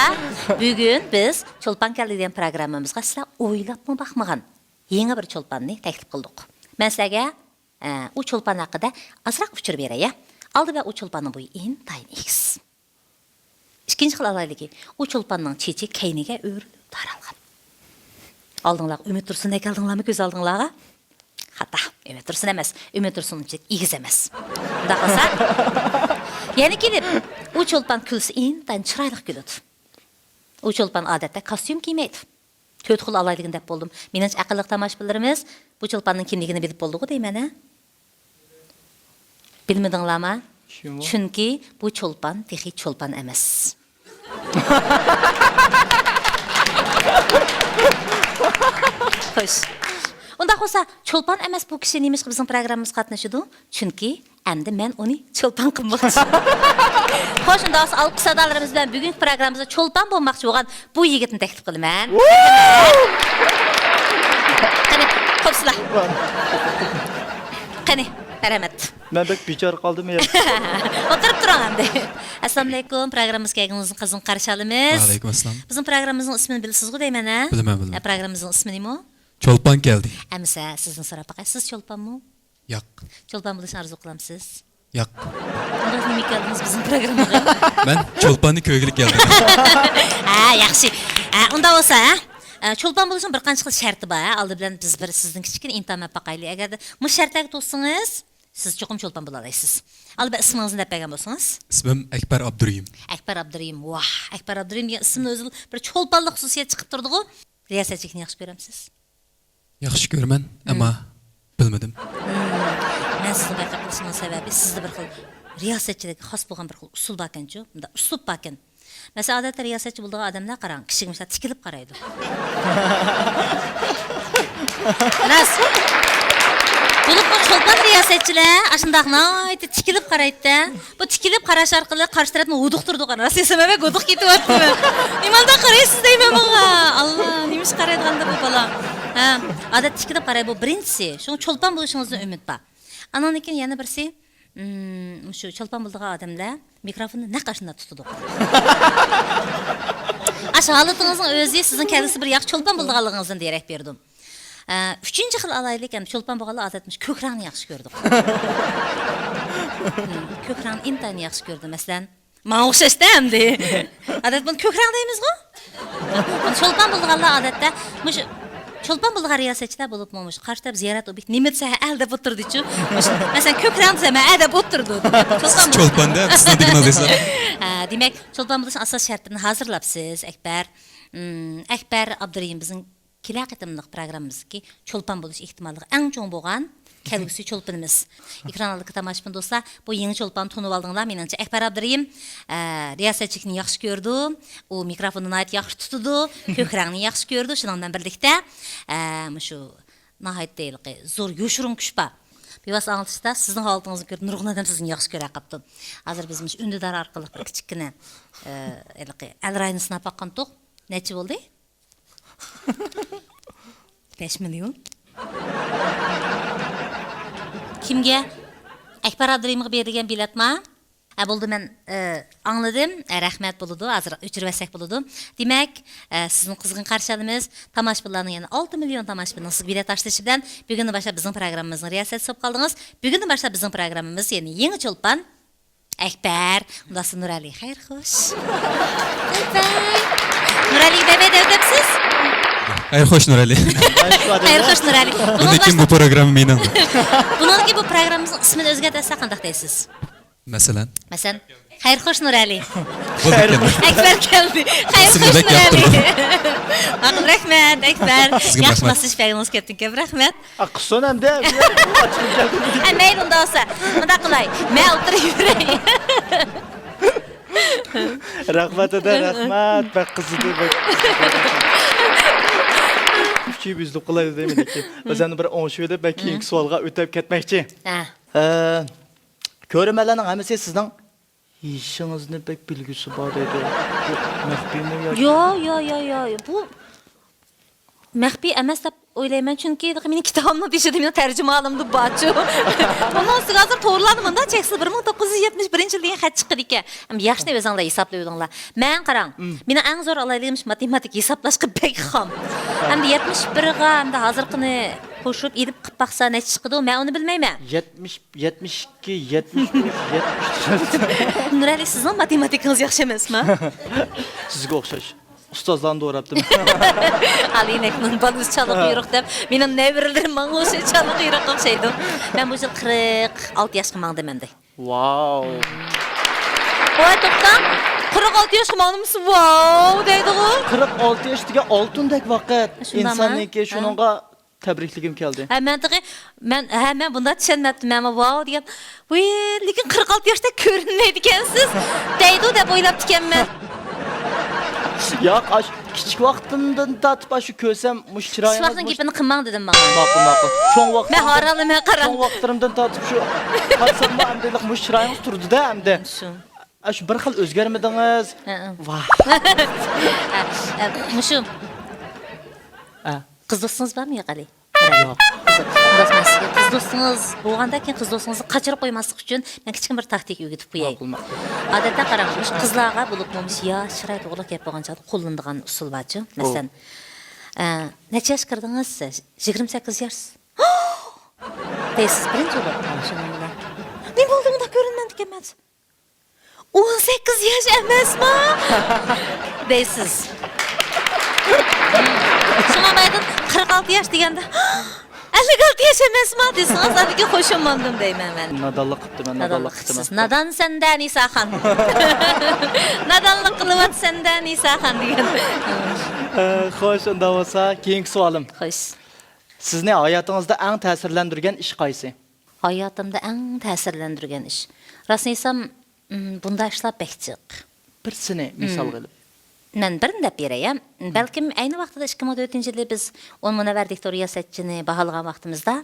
بۈگۈن بىز چولپان كەلدى دېگەن پروگراممىمىزغا سىلەر ئويلاپمۇ باقمىغان يېڭى بىر چولپاننى تەكلىپ قىلدۇق. مەن سىلەرگە، ئە، ئۇ چولپان ھەققىدە ئازراق ئۇچۇر بېرەي، يا. ئالدى بىلەن ئۇ چولپاننىڭ بويى ئىنتايىن ئېگىز. ئىككىنچى خىل ئالاھىدىلىكى، ئۇ چولپاننىڭ چېچى كەينىگە ئۆرۈلۈپ تارالغان. ئالدىڭلارغا ئۈمىد تۇرسۇندەك كەلدىڭلارمۇ كۆز ئالدىڭلارغا؟ خاتا. ئۈمىد تۇرسۇن ئەمەس. ئۈمىد تۇرسۇن ئۈنچىلىك ئېگىز ئەمەس. ئۇنداق بولسا، يەنە كېلىپ، ئۇ چولپان كۈلسە ئىنتايىن چىرايلىق كۈلىدۇ. ئۇ چولپان ئادەتتە كاستيۇم كىيمەيدۇ. تۆت خىل ئالاھىدىلىكىنى دەپ بولدۇم. مېنىڭچە، ئەقىللىق تاماشىبىنلىرىمىز بۇ چولپاننىڭ كىملىكىنى بىلىپ بولدىغۇ دەيمەن، ھە؟ بىلمىدىڭلارما؟ شۇمۇ؟ چۈنكى بۇ چولپان تېخى چولپان ئەمەس. خوش. ئۇنداق بولسا، چولپان ئەمەس بۇ كىشى نېمىشقا بىزنىڭ پروگراممىمىزغا قاتنىشىدۇ؟ چۈنكى ئەمدى مەن ئۇنى چولپان قىلماقچى. خوش، ئۇنداق بولسا، ئالقىش سادالىرىمىز بىلەن بۈگۈنكى پروگراممىمىزدا چولپان بولماقچى بولغان بۇ يىگىتنى تەكلىپ قىلىمەن. قېنى، قوپسىلا. قېنى، مەرھەمەت. مەن بەك بىچارە قالدىم يا. ئولتۇرۇپ تۇرۇڭ ئەمدى. ئەسسالامۇئەلەيكۇم، پروگراممىمىزغا كەلگىنىڭىزنى قىزغىن قارشى ئالىمىز. ۋەئەلەيكۇم ئەسسالام. بىزنىڭ پروگراممىمىزنىڭ ئىسمىنى بىلىسىزغۇ دەيمەن، ھە؟ بىلىمەن، بىلىمەن. ئە، پروگراممىمىزنىڭ ئىسمى نېمە؟ چولپان كەلدى. ئەمىسە سىزدىن سوراپ باقاي، سىز چولپانمۇ؟ ياق. چولپان بولۇشنى ئارزۇ قىلامسىز؟ ياق. ئۇنداق نېمە كەلدىڭىز بىزنىڭ پروگراممىغا؟ مەن چولپاننى كۆرگىلى كەلدىم. ھە، ياخشى. ھە، ئۇنداق بولسا، ھە؟ ئە، چولپان بولۇشنىڭ بىر قانچە خىل شەرتى بار، ھە؟ ئالدى بىلەن بىز بىر سىزنىڭ كىچىككىنە ئىمتىھان مېلىپ باقايلى. ئەگەردە مۇشۇ شەرتلەرگە توسسىڭىز، سىز چوقۇم چولپان بولالايسىز. ئالدى بىلەن ئىسمىڭىزنى دەپ بەرگەن بولسىڭىز. ئىسمىم ئەكبەر ئابدۇرېھىم. ئەكبەر ئابدۇرېھىم، ۋاھ، ئەكبەر ئابدۇرېھىم دېگەن ئىسىمنىڭ ئۆزىلا بىر چولپانلىق خۇسۇسىيەت چىقىپ تۇرىدىغۇ. رىياسەتچىلىكنى ياخشى كۆرەمسىز؟ ياخشى كۆرىمەن، ئەمما بىلمىدىم. مەن سىزنى بايقاپ قېلىشىمنىڭ سەۋەبى، سىزدە بىر خىل رىياسەتچىلىككە خاس بولغان بىر خىل ئۇسۇل باركەنچۇ، مۇنداق ئۇسلۇب باركەن. مەسىلەن، ئادەتتە رىياسەتچى بولىدىغان ئادەملەر قاراڭ، كىشىگە مىسال تىكىلىپ قارايدۇ. راست. بولۇپمۇ چولپان رىياسەتچىلەر ئاشۇنداق ناھايىتى تىكىلىپ قارايدۇ-دە. بۇ تىكىلىپ قاراش ئارقىلىق قارشى تەرەپنى ھودۇقتۇرىدۇ. راست دېسەم، مەن ھودۇق كېتىۋاتىمەن. نېمانداق قارايسىز دەيمەن بۇغا. ئاللا، نېمىشقا قارايدىغاندۇ بۇ بالا؟ ھە، ئادەتتىكىدەك قاراي، بۇ بىرىنچىسى. شۇڭا چولپان بولۇشىڭىزدىن ئۈمىد بار. ئانىڭدىن كېيىن يەنە بىرسى، مم، مۇشۇ چولپان بولىدىغان ئادەملەر مىكروفوننى نەق ئاشۇنداق تۇتىدۇ. ئاشۇ ھالىتىڭىزنىڭ ئۆزى سىزنىڭ كەلگۈسى بىر ياخشى چولپان بولىدىغانلىقىڭىزدىن دېرەك بېرىدۇ. ئە، ئۈچىنچى خىل ئالايلىق، ئەمدى چولپان بولغانلار ئادەتتە مۇشۇ كۆك رەڭنى ياخشى كۆرىدۇ. مم، كۆك رەڭنى ئىنتايىن ياخشى كۆرىدۇ. مەسىلەن، ماڭا ئوخشاشتا ئەمدى. ئادەتتە بۇنى كۆك رەڭ دەيمىزغۇ؟ چولپان بولىدىغانلار ئادەتتە مۇشۇ چولپان بولىدىغان رىياسەتچىلەر بولۇپمۇ مۇشۇ قارشى تەرەپ زىيارەت ئوبيېكتى نېمە دېسە ھە دە بولۇپ تۇرىدىچۇ. مۇشۇ، مەسىلەن، كۆك رەڭ دېسە مەن ھە دەپ ئولتۇرىدۇ. چولپان بولسا چولپان دە، سىزنىڭ دېگىنىڭىز دېسە. ھە، دېمەك، چولپان بولۇشنىڭ ئاساسىي شەرتلىرىنى ھازىرلاپسىز، ئەكبەر. مم، ئەكبەر ئابدۇرېھىم بىزنىڭ كېلەر قېتىملىق پروگراممىمىزدىكى چولپان بولۇش ئېھتىماللىقى ئەڭ چوڭ بولغان كەلگۈسى چولپىنىمىز. ئېكران ئالدىدىكى تاماشىبىن دوستلار، بۇ يېڭى چولپاننى تونۇۋالدىڭلار. مېنىڭچە، ئەكبەر ئابدۇرېھىم، ئە، رىياسەتچىلىكنى ياخشى كۆرىدۇ، ئۇ مىكروفوننى ناھايىتى ياخشى تۇتىدۇ، كۆك رەڭنى ياخشى كۆرىدۇ. شۇنىڭ بىلەن بىرلىكتە، ئە، مۇشۇ ناھايىتى ھېلىقى زور يوشۇرۇن كۈچ بار. بىۋاسىتە ئاڭلىتىشتا سىزنىڭ ھالىتىڭىزنى كۆرۈپ نۇرغۇن ئادەم سىزنى ياخشى كۆرە قاپتۇ. ھازىر بىز مۇشۇ ئۈندىدار ئارقىلىق بىر كىچىككىنە، ئە، ھېلىقى ئەل رايىنى سىناپ باققانتۇق. نەچچە بولدى؟ بەش مىليون. كىمگە؟ ئەكبەر ئابدۇرېھىمغا بېرىلگەن بېلەتما؟ ھە، بولدى، مەن، ئە، ئاڭلىدىم. ھە، رەھمەت، بولىدۇ، ھازىر ئۆچۈرۈۋەتسەك بولىدۇ. دېمەك، ئە، سىزنى قىزغىن قارشى ئالىمىز. تاماشىبىنلارنىڭ يەنە ئالتە مىليون تاماشىبىننىڭ سىزگە بېلەت تاشلىشى بىلەن بۈگۈندىن باشلاپ بىزنىڭ پروگراممىمىزنىڭ رىياسەتچىسى بولۇپ قالدىڭىز. بۈگۈندىن باشلاپ بىزنىڭ پروگراممىمىز يەنى يېڭى چولپان، ئەكبەر، ئۇنداقتا نۇرئەلى، خەير خوش. باي باي. نۇرئەلىگە باي باي دەۋېتەمسىز؟ خەير خوش، نۇرئەلى. خەير خوش، نۇرئەلى. بۇنىڭدىن كېيىن بۇ پروگرامما مېنىڭ. بۇنىڭدىن كېيىن بۇ پروگراممىمىزنىڭ ئىسمىنى ئۆزگەرتىۋەتسەك قانداق دەيسىز؟ مەسىلەن؟ مەسىلەن، خەير خوش، نۇرئەلى. بولدى، كەلدى. ئەكبەر كەلدى. خەير خوش، نۇرئەلى. ماقۇل، رەھمەت، ئەكبەر. سىزگە ياخشى رەھمەت. ماسلىشىپ بەرگىنىڭىزگە كۆپتىن كۆپ رەھمەت. ئە، قىسسۇن ئەمدى. ئە، مەيلى، ئۇنداق بولسا. مۇنداق قىلاي. مەن ئولتۇرۇپ يۈرەي. رەھمەت، ھەدە، رەھمەت. بەك قىزىدى، بەك. ئۈچىيىپ يۈزلۈك قىلايلى دەيمەن لېكىن. بىز ئەمدى بىر ئوڭشىۋېلىپ، مەن كېيىنكى سوئالغا ئۆتۈپ كەتمەكچى. ھە. ئە، كۆرۈرمەنلەرنىڭ ھەممىسى سىزنىڭ يېشىڭىزنى بەك بىلگۈسى بار دەيدۇ. بۇ مەخپىيمۇ ياكى؟ ياق، ياق، ياق، ياق. بۇ مەخپىي ئەمەس دەپ ئويلايمەن، چۈنكى مېنىڭ كىتابىمنىڭ بېشىدا مېنىڭ تەرجىمىھالىمدا بارچۇ. ئۇنىڭ ئۈستىگە ھازىر تورلاردا مۇنداق چەكسىز، بىر مىڭ توققۇز يۈز يەتمىش بىرىنچى يىل دېگەن خەت چىققىنىكەن. ئەمدى ياشنى ئۆزۈڭلار ھېسابلىۋېلىڭلار. مەن قاراڭ، مېنىڭ ئەڭ زور ئالاھىدىلىكىم شۇ ماتېماتىكا ھېسابلاشقا بەك خام. ئەمدى يەتمىش بىرغا، ئەمدى ھازىرقىنى قوشۇپ ئېلىپ قىلىپ باقسا نەچچە چىقىدۇ، مەن ئۇنى بىلمەيمەن. يەتمىش، يەتمىش ئىككى، يەتمىش ئۈچ، يەتمىش تۆت. نۇرئەلى، سىزنىڭ ماتېماتىكىڭىز ياخشى ئەمەسما؟ سىزگە ئوخشاش. ئۇستازلارنى دوراپتىم. ئالىينەكنىڭ بالىسى چالا قۇيرۇق دەپ، مېنىڭ نەۋرىلىرىم ماڭا ئوخشاش چالا قۇيرۇققا ئوخشايدۇ. مەن بۇ يىل قىرىق ئالتە ياشقا ماڭدىم ئەمدى. ۋاو. ۋاي، توختاڭ، قىرىق ئالتە ياشقا ماڭدىم، ۋاو دەيدىغۇ. قىرىق ئالتە ياش دېگەن ئالتۇندەك ۋاقىت. شۇنداقمۇ؟ ئىنساننىڭكى ھە. شۇنىڭغا تەبرىكلىگۈم كەلدى. ھە، مەن تېخى، مەن، ھە، مەن بۇنداق چۈشەنمەپتىمەن، مەن ۋاۋ دېگەن، ۋىي، لېكىن قىرىق ئالتە ياشتەك كۆرۈنمەيدىكەنسىز، دەيدۇ دەپ ئويلاپتىكەنمەن. ياق، ئاش، كىچىك ۋاقتىمدىن تارتىپ ئاشۇ كۆرسەم، مۇشۇ چىرايىڭىز، كىچىك ۋاقىتنىڭ مۇشۇ گېپىنى قىلماڭ دېدىم ماڭا. ماقۇل، ماقۇل. چوڭ ۋاقتىمدىن، مەن ھارالىمەن، قاراڭ. چوڭ ۋاقىتلىرىمدىن تارتىپ شۇ قارىساملا ئەمدى مۇشۇ چىرايىڭىز تۇردى-دە ئەمدى. شۇ. ئاشۇ بىر خىل ئۆزگەرمىدىڭىز. ھە، ھە. ۋاھ. ھە، ھە، مۇشۇ. ھە. قىز دوستىڭىز بارمۇ يوق ئەلى؟ يوق. قىز، قىز دوستىڭىز بولغاندا كېيىن قىز دوستىڭىزنى قاچۇرۇپ قويماسلىق ئۈچۈن مەن كىچىككىنە بىر تاكتىكا ئۆگىتىپ قوياي. ماقۇل، ماقۇل. ئادەتتە قاراڭ، مۇشۇ قىزلارغا بولۇپمۇ مۇشۇ ياش، چىراي توغرىلىق گەپ بولغان چاغدا قوللىنىدىغان ئۇسۇل بارچۇ. مەسىلەن، ئە، نەچچە ياشقا كىردىڭىز؟ يىگىرمە سەككىز ياش. دەيسىز، بىرىنچى بولۇپ، شۇنىڭ بىلەن. نېمە بولدى، ئۇنداق كۆرۈنمەمدىكەنمەن؟ ئون سەككىز ياش ئەمەسما؟ دەيسىز. شۇڭا بايىقى قىرىق ئالتە ياش دېگەندە، ئەللىك ئالتە ياش ئەمەسما دېسىڭىز، ئاندىن كېيىن خۇشۇمماندىم دەيمەن مەن. نادانلىق قىپتىمەن، نادانلىق قىپتىمەن. نادانسەن-دە، نىساخان. نادانلىق قىلىۋاتىسەن-دە، نىساخان دېگەن. ئە، خوش، ئۇنداق بولسا، كېيىنكى سوئالىم. خوش. سىزنى ھاياتىڭىزدا ئەڭ تەسىرلەندۈرگەن ئىش قايسى؟ ھاياتىمدا ئەڭ تەسىرلەندۈرگەن ئىش. راستىنى ئېيتسام، ئىم، بۇنداق ئىشلار بەك جىق. بىرسىنى مىسالغا ئېلىپ. مەن بىرنى دەپ بېرەي، ھە. بەلكىم ئەينى ۋاقتىدا ئىككى مىڭ تۆتىنچى يىلى بىز ئون مۇنەۋۋەر دىكتور رىياسەتچىنى باھالىغان ۋاقتىمىزدا،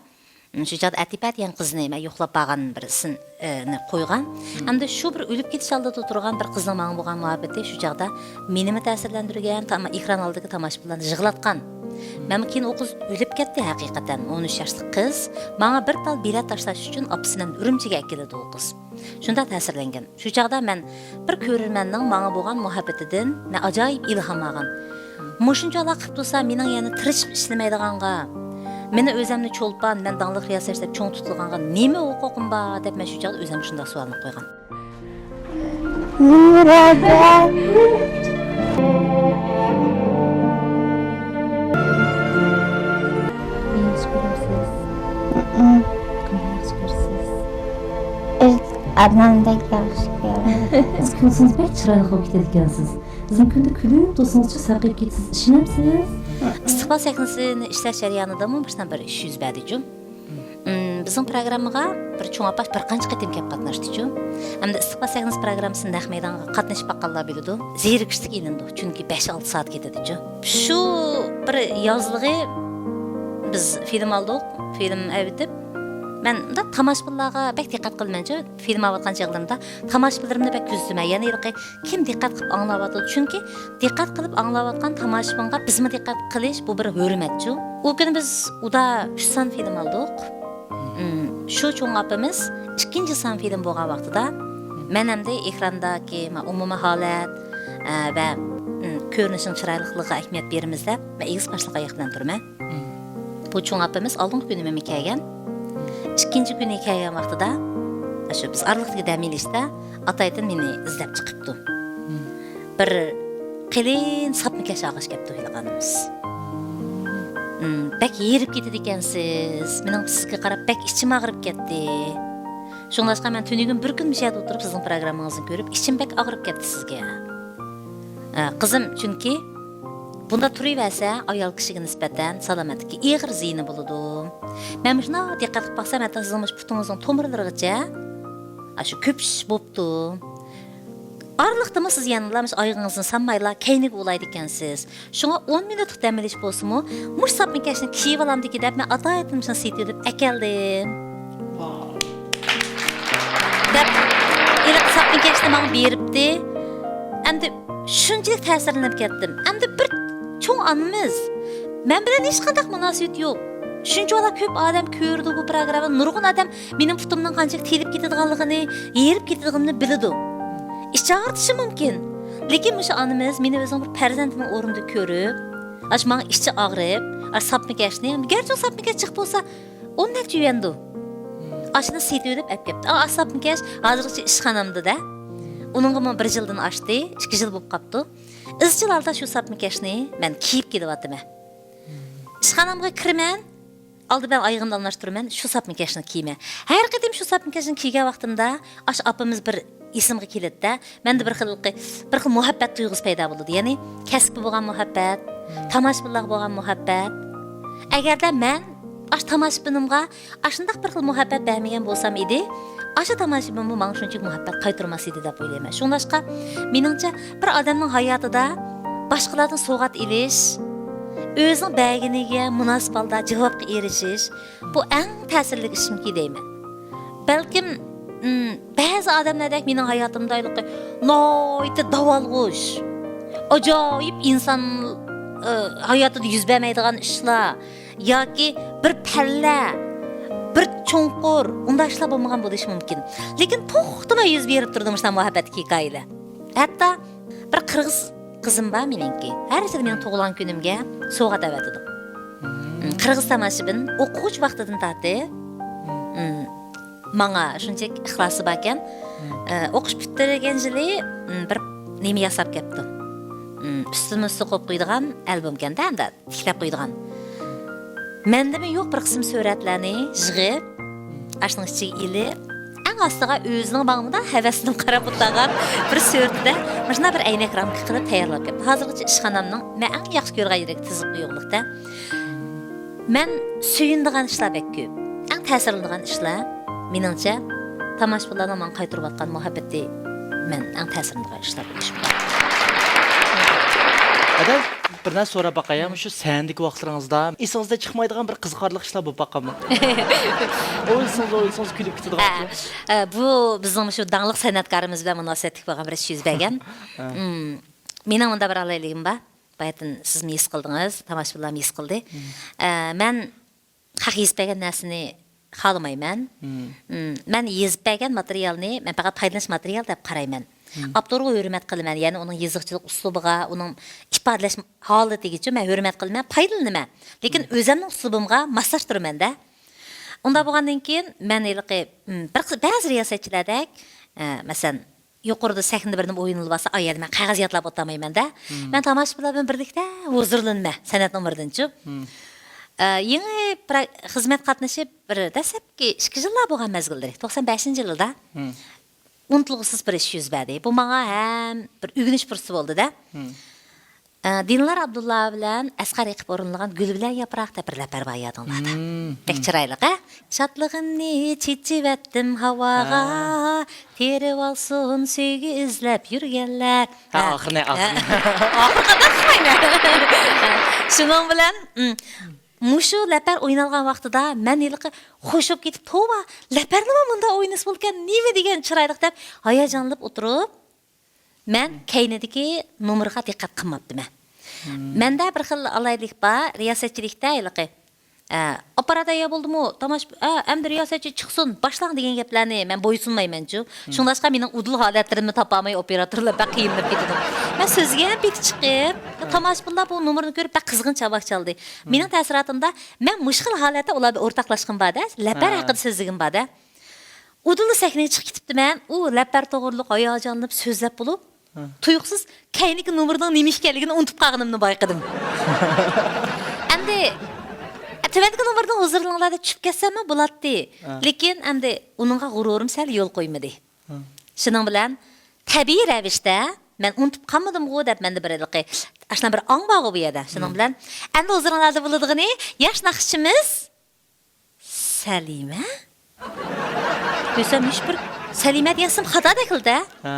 شۇ چاغدا ئەتىپە دېگەن قىزنى مەن يوقلاپ بارغان بىرسىنى قويغان. ئەمدى شۇ بىر ئۆلۈپ كېتىش ئالدىدا تۇرغان بىر قىزنىڭ ماڭا بولغان مۇھەببىتى شۇ چاغدا مېنىمۇ تەسىرلەندۈرگەن، تاما-، ئېكران ئالدىدىكى تاماشىبىنلارنى يىغلاتقان. مەن كېيىن ئۇ قىز ئۆلۈپ كەتتى ھەقىقەتەن، ئون ئۈچ ياشلىق قىز. ماڭا بىر تال بېلەت تاشلاش ئۈچۈن ئاپىسى بىلەن ئۈرۈمچىگە ئەكېلىدۇ ئۇ قىز. شۇنداق تەسىرلەنگەن. شۇ چاغدا مەن بىر كۆرۈرمەننىڭ ماڭا بولغان مۇھەببىتىدىن مەن ئاجايىپ ئىلھام ئالغان. مۇشۇنچىلا قىلىپ تۇرسا، مېنىڭ يەنە تىرىشىپ ئىشلىمەيدىغانغا، مېنى ئۆزۈمنى چولپان، مەن داڭلىق رىياسەتچى دەپ چوڭ تۇتىدىغانغا نېمە ھوقۇقۇم بار دەپ مەن شۇ چاغدا ئۆزۈمگە شۇنداق سوئالنى قويغان. نۇرەدە. ياخشى كۆرەمسىز؟ قانداق ياخشى كۆرىسىز؟ ئۆز ئانامدەك ياخشى كۆرىمەن. سىز كۈلسىڭىز بەك چىرايلىق بولۇپ كېتىدىكەنسىز. بىزنىڭ كۈندە كۈلۈپ تۇرسىڭىزچۇ ساقىيىپ كېتىسىز، ئىشىنەمسىز؟ ئىستىقبال سەھنىسىنى ئىشلەش جەريانىدىمۇ مۇشۇنداق بىر ئىش يۈز بەردىچۇ. ئىم، بىزنىڭ پروگراممىغا بىر چوڭ ئاپاش بىر قانچە قېتىم كەپ قاتناشتىچۇ. ھەمدە ئىستىقبال سەھنىسى پروگراممىسىنى نەق مەيدانغا قاتنىشىپ باققانلار بىلىدۇ. زېرىكىشلىك ئېلىنىدۇ، چۈنكى بەش ئالتە سائەت كېتىدىچۇ. شۇ بىر يازلىقى بىز فىلىم ئالدۇق، فىلىم ئەۋېتىپ، مەن مۇنداق تاماشىبىنلارغا بەك دىققەت قىلىمەنچۇ، فىلىم ئاۋاتقان چاغلىرىمدا تاماشىبىنلىرىمنى بەك كۆزىتىمەن. يەنە ھېلىقى كىم دىققەت قىلىپ ئاڭلاۋاتىدۇ؟ چۈنكى دىققەت قىلىپ ئاڭلاۋاتقان تاماشىبىنغا بىزمۇ دىققەت قىلىش، بۇ بىر ھۆرمەتچۇ. ئۇ كۈنى بىز ئۇدا ئۈچ سان فىلىم ئالدۇق. ئىم، شۇ چوڭ ئاپىمىز ئىككىنچى سان فىلىم بولغان ۋاقتىدا، مەن ئەمدى ئېكراندىكى ما-، ئومۇمىي ھالەت، ئە، ۋە، ئىم، كۆرۈنۈشنىڭ چىرايلىقلىقىغا ئەھمىيەت بېرىمىز دەپ، مەن ئېگىز باشلىق ئاياق بىلەن تۇرىمەن. بۇ چوڭ ئاپىمىز ئالدىنقى كۈنى مېنى كەلگەن. ئىككىنچى كۈنى كەلگەن ۋاقتىدا، شۇ بىز ئارىلىقتىكى دەم ئېلىشتا ئاتايتىن مېنى ئىزدەپ چىقىپتۇ. بىر قېلىن ساپما كەش ئاغاچ كەپتۇ ھېلىقى ئانىمىز. بەك ھېرىپ كېتىدىكەنسىز، مېنىڭ سىزگە قاراپ بەك ئىچىم ئاغرىپ كەتتى. شۇڭلاشقا مەن تۈنۈگۈن بىر كۈن مۇشۇ يەردە ئولتۇرۇپ سىزنىڭ پروگراممىڭىزنى كۆرۈپ ئىچىم بەك ئاغرىپ كەتتى سىزگە. ئە، قىزىم، چۈنكى بۇنداق تۇرۇۋەرسە، ئايال كىشىگە نىسبەتەن سالامەتلىككە ئېغىر زىيىنى بولىدۇ. مەن مۇشۇنداق دىققەت قىلىپ باقسام، ھەتتا سىزنىڭ مۇشۇ پۇتىڭىزنىڭ تومۇرلىرىغىچە، ئاشۇ كۆپۈش بوپتۇ. ئارىلىقتىمۇ سىز يەنىلا مۇشۇ ئايىغىڭىزنى سانمايلا، كەينىگە ئۇلايدىكەنسىز. شۇڭا ئون مىنۇتلۇق دەم ئېلىش بولسىمۇ، مۇشۇ ساپما كەشنى كىيىۋالامدىكىن دەپ، مەن ئاتايىتىن مۇشۇنى سېتىۋېلىپ ئەكەلدىم. دەپ، ھېلىقى ساپما كەشنى ماڭا بېرىپتى. ئەمدى شۇنچىلىك تەسىرلىنىپ كەتتىم. ئەمدى بىر چوڭ ئانىمىز، مەن بىلەن ھېچقانداق مۇناسىۋىتى يوق. شۇنچىۋالا كۆپ ئادەم كۆرىدۇ بۇ پروگراممىنى، نۇرغۇن ئادەم مېنىڭ پۇتۇمنىڭ قانچىلىك تېيىلىپ كېتىدىغانلىقىنى، ھېرىپ كېتىدىغىنىنى بىلىدۇ. ئىچى ئاغرىتىشى مۇمكىن. لېكىن مۇشۇ ئانىمىز مېنى ئۆزىنىڭ بىر پەرزەنتىنىڭ ئورنىدا كۆرۈپ، ئاشۇ ماڭا ئىچى ئاغرىپ، ئاشۇ ساپما كەشنى، گەرچە ئۇ ساپما كەش جىق بولسا، ئون نەچچە يۈەندۇ. ئاشۇنى سېتىۋېلىپ ئەپ كەپتۇ. ئا، ئاشۇ ساپما كەش ھازىرغىچە ئىشخانامدا-دە. ئۇنىڭغىمۇ بىر يىلدىن ئاشتى، ئىككى يىل بولۇپ قاپتۇ. ئىزچىل ھالدا شۇ ساپما كەشنى مەن كىيىپ كېلىۋاتىمەن. ئىشخانامغا كىرىمەن، ئالدى بىلەن ئايىغىمنى ئالماشتۇرىمەن، شۇ ساپما كەشنى كىيىمەن. ھەر قېتىم شۇ ساپما كەشنى كىيگەن ۋاقتىمدا، ئاشۇ ئاپىمىز بىر ئېسىمگە كېلىدىدە، مەندە بىر خىل، بىر خىل مۇھەببەت تۇيغۇسى پەيدا بولىدۇ. يەنى كەسىپكە بولغان مۇھەببەت، تاماشىبىنلارغا بولغان مۇھەببەت. ئەگەردە مەن ئاشۇ تاماشىبىنىمغا ئاشۇنداق بىر خىل مۇھەببەت بەرمىگەن بولسام ئىدى، ئاشۇ تاماشىبىنمۇ ماڭا شۇنچىلىك مۇھەببەت قايتۇرماس ئىدى دەپ ئويلايمەن. شۇڭلاشقا، مېنىڭچە، بىر ئادەمنىڭ ھاياتىدا باشقىلاردىن سوۋغات ئېلىش، ئۆزىنىڭ بەرگىنىگە مۇناسىپ ھالدا جاۋابقا ئېرىشىش، بۇ ئەڭ تەسىرلىك ئىشمىكى دەيمەن. بەلكىم، ئىم، بەزى ئادەملەردەك مېنىڭ ھاياتىمدا ھېلىقى ناھايىتى داۋالغۇش، ئاجايىپ ئىنسان، ئى، ھاياتىدا يۈز بەرمەيدىغان ئىشلار ياكى بىر پەللە، بىر چوڭقۇر، ئۇنداق ئىشلار بولمىغان بولۇشى مۇمكىن. لېكىن توختىماي يۈز بېرىپ تۇرىدۇ مۇشۇنداق مۇھەببەتتىكى ھېكايىلەر. ھەتتا بىر قىرغىز قىزىم بار مېنىڭكى. ھەر يىلى مېنىڭ تۇغۇلغان كۈنۈمگە سوۋغات ئەۋەتىدۇ. قىرغىز تاماشىبىن ئوقۇغۇچى ۋاقتىدىن تارتىپ، ماڭا شۇنچىلىك ئىخلاسى باركەن. ئوقۇش پۈتتۈرگەن يىلى، بىر نېمە ياساپ كەپتۇ. ئۈستىمۇ ئۈستى قويۇپ قويىدىغان ئالبومكەن-دە، ئەمدى تىكلەپ قويىدىغان. مەندىمۇ يوق بىر قىسىم سۈرەتلەرنى يىغىپ، ئاشۇنىڭ ئىچىگە ئېلىپ، ئەڭ ئاستىغا ئۆزىنىڭ ماڭىمۇ ھەۋەسلىنىپ قاراپ ئولتۇرغان بىر سۈرىتىدە مۇشۇنداق بىر ئەينەك رامكا قىلىپ تەييارلاپ كەپتۇ. ھازىرغىچە ئىشخانامنىڭ مەن ئەڭ ياخشى كۆرگەن يېرىگە تىزىپ قويۇقلۇقتا. مەن سۆيۈنىدىغان ئىشلار بەك كۆپ. ئەڭ تەسىرلىنىدىغان ئىشلار، مېنىڭچە، تاماشىبىنلارنىڭ ماڭا قايتۇرۇۋاتقان مۇھەببىتى مەن ئەڭ تەسىرلىنىدىغان ئىشلار بولۇشى مۇمكىن. ئاداش، بىر نەرسە سوراپ باقاي، مۇشۇ سەھنىدىكى ۋاقىتلىرىڭىزدا ئېسىڭىزدىن چىقمايدىغان بىر قىزىقارلىق ئىشلار بولۇپ باققانمۇ؟ ئويلىسىڭىز، ئويلىسىڭىز كۈلۈپ كېتىدىغان. ھە، ئە، بۇ بىزنىڭ مۇشۇ داڭلىق سەنئەتكارىمىز بىلەن مۇناسىۋەتلىك بولغان بىر ئىش يۈز بەرگەن. ھە. مم، مېنىڭ مۇنداق بىر ئالاھىدىلىكىم بار. باياتىن سىزمۇ ھېس قىلدىڭىز، تاماشىبىنلارمۇ ھېس قىلدى. ئە، مەن خەق يېزىپ بەرگەن نەرسىنى خالىمايمەن. مم، مەن يېزىپ بەرگەن ماتېرىيالنى مەن پەقەت پايدىلىنىش ماتېرىيالى دەپ قارايمەن. ئاپتورغا ھۆرمەت قىلىمەن، يەنى ئۇنىڭ يېزىقچىلىق ئۇسلۇبىغا، ئۇنىڭ ئىپادىلەش ھالىتىگىچە مەن ھۆرمەت قىلىمەن، پايدىلىنىمەن. لېكىن ئۆزەمنىڭ ئۇسلۇبۇمغا ماسلاشتۇرىمەن-دە. ئۇنداق بولغاندىن كېيىن مەن ھېلىقى، مم، بىر قىس-، بەزى رىياسەتچىلەردەك، ئە، مەسىلەن، يۇقىرىدا سەھنىدە بىر نېمە ئوينىلىۋاتسا، ئا يەردە مەن قەغەز يادلاپ ئولتۇرمايمەن-دە. مەن تاماشىبىنلار بىلەن بىرلىكتە ھۇزۇرلىنىمەن، سەنئەت نومۇرىدىنچۇ. ئە، يېڭى پرا-، خىزمەت قاتنىشىپ بىر دەسلەپكى ئىككى يىللار بولغان مەزگىللىرى، توقسان بەشىنچى يىلدا. ئۇنتۇلغۇسىز بىر ئىش يۈز بەردى. بۇ ماڭا ھەم بىر ئۆگىنىش پۇرسىتى بولدى-دە. ئە، دىلنار ئابدۇللا بىلەن ئەسقەر ئېقىپ ئورۇنلىغان گۈل بىلەن ياپراق دەپ بىر لەپەر بار يادىڭلاردا. بەك چىرايلىق، ھە؟ شادلىقىمنى چېچىۋەتتىم ھاۋاغا، تېرىۋالسۇن سۆيگۈ ئىزلەپ يۈرگەنلەر. ھە، ھە. ئاخىرىنى، ھە. ئاخىرىنى. ئاخىرى قانداق قىلمايمەن؟ شۇنىڭ بىلەن، م، مۇشۇ لەپەر ئوينالغان ۋاقتىدا مەن ھېلىقى خوش بولۇپ كېتىپ، توۋا، لەپەرنىمۇ مۇنداق ئوينىسا بولىكەن، نېمە دېگەن چىرايلىق دەپ ھاياجانلىنىپ ئولتۇرۇپ، مەن كەينىدىكى نومۇرغا دىققەت قىلماپتىمەن. مەندە بىر خىل ئالاھىدىلىك بار، رىياسەتچىلىكتە ھېلىقى، ئە، ئاپپارات تەييار بولدىمۇ، تاماشا-، ئە، ئەمدى رىياسەتچى چىقسۇن، باشلاڭ دېگەن گەپلەرنى مەن بويسۇنمايمەنچۇ. شۇڭلاشقا مېنىڭ ئۇدۇل ھالەتلىرىمنى تاپالماي ئوپېراتورلار بەك قىينىلىپ كېتىدۇ. مەن سۆزگە ھەم پېتى چىقىپ، تاماشىبىنلار بۇ نومۇرنى كۆرۈپ بەك قىزغىن چاۋاك چالدى. مېنىڭ تەسىراتىمدا مەن مۇشۇ خىل ھالەتتە ئۇلار بىلەن ئورتاقلاشقىنىم بار-دە، لەپەر ھەققىدە سۆزلىگىنىم بار-دە. ئۇدۇللا سەھنىگە چىقىپ كېتىپتىمەن، ئۇ لەپەر توغرىلىق ھاياجانلىنىپ سۆزلەپ بولۇپ، تۇيۇقسىز كەينىدىكى نومۇرنىڭ نېمە ئىكەنلىكىنى ئۇنتۇپ قالغىنىمنى بايقىدىم. ئەمدى، تۆۋەندىكى نومۇرنىڭ ھۇزۇرلىرىڭلاردا چۈشۈپ كەتسەممۇ بولاتتى. لېكىن ئەمدى ئۇنىڭغا غۇرۇرۇم سەل يول قويمىدى. شۇنىڭ بىلەن تەبىئىي رەۋىشتە مەن ئۇنتۇپ قالمىدىمغۇ دەپ مەندە بىر ھېلىقى ئاشۇنداق بىر ئاڭ بارغۇ بۇ يەردە. شۇنىڭ بىلەن ئەمدى ھۇزۇرۇڭلاردا بولىدىغىنى ياش ناخشىچىمىز سەلىمە؟ دېسەم، ھېچ بىر سەلىمە دېسەم خاتا دەكلىدە. ھە.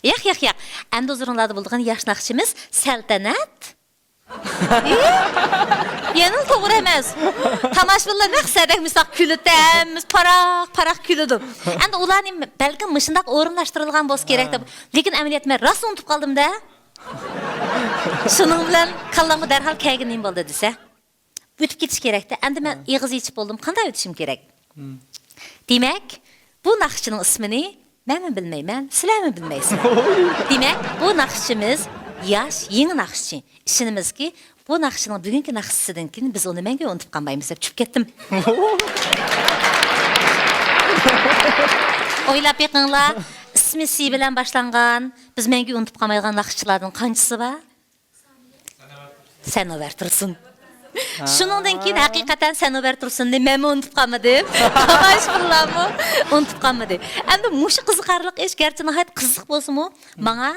ياق، ياق، ياق. ئەمدى ھۇزۇرۇڭلاردا بولىدىغان ياش ناخشىچىمىز سەلتەنەت. ئى، يەنىلا توغرا ئەمەس. تاماشىبىنلار نەق سەدەك مۇشۇنداق كۈلىدۇ، ھەممىسى پاراق، پاراق كۈلىدۇ. ئەمدى ئۇلارنى بەلكىم مۇشۇنداق ئورۇنلاشتۇرۇلغان بولسا كېرەك دەپ. لېكىن ئەمەلىيەتتە مەن راست ئۇنتۇپ قالدىم-دە. شۇنىڭ بىلەن كاللامغا دەرھال كەلگىنى نېمە بولدى دېسە، ئۆتۈپ كېتىش كېرەكتە. ئەمدى مەن ئېغىز ئېچىپ بولدۇم. قانداق ئۆتۈشۈم كېرەك؟ دېمەك، بۇ ناخشىچىنىڭ ئىسمىنى مەنمۇ بىلمەيمەن، سىلەرمۇ بىلمەيسىلەر. دېمەك، بۇ ناخشىچىمىز ياش، يېڭى ناخشىچى. ئىشىنىمىزكى، بۇ ناخشىچىنىڭ بۈگۈنكى ناخشىسىدىن كېيىن بىز ئۇنى مەڭگۈ ئۇنتۇپ قالمايمىز دەپ چۈشۈپ كەتتىم. ئويلاپ بېقىڭلار، ئىسمى سى بىلەن باشلانغان، بىز مەڭگۈ ئۇنتۇپ قالمايدىغان ناخشىچىلاردىن قانچىسى بار؟ سەنۇۋەر تۇرسۇن. شۇنىڭدىن كېيىن ھەقىقەتەن سەنۇۋەر تۇرسۇننى مەنمۇ ئۇنتۇپ قالمىدىم. تاماشىبىنلارمۇ ئۇنتۇپ قالمىدى. ئەمدى مۇشۇ قىزىقارلىق ئىش، گەرچە ناھايىتى قىزىق بولسىمۇ، ماڭا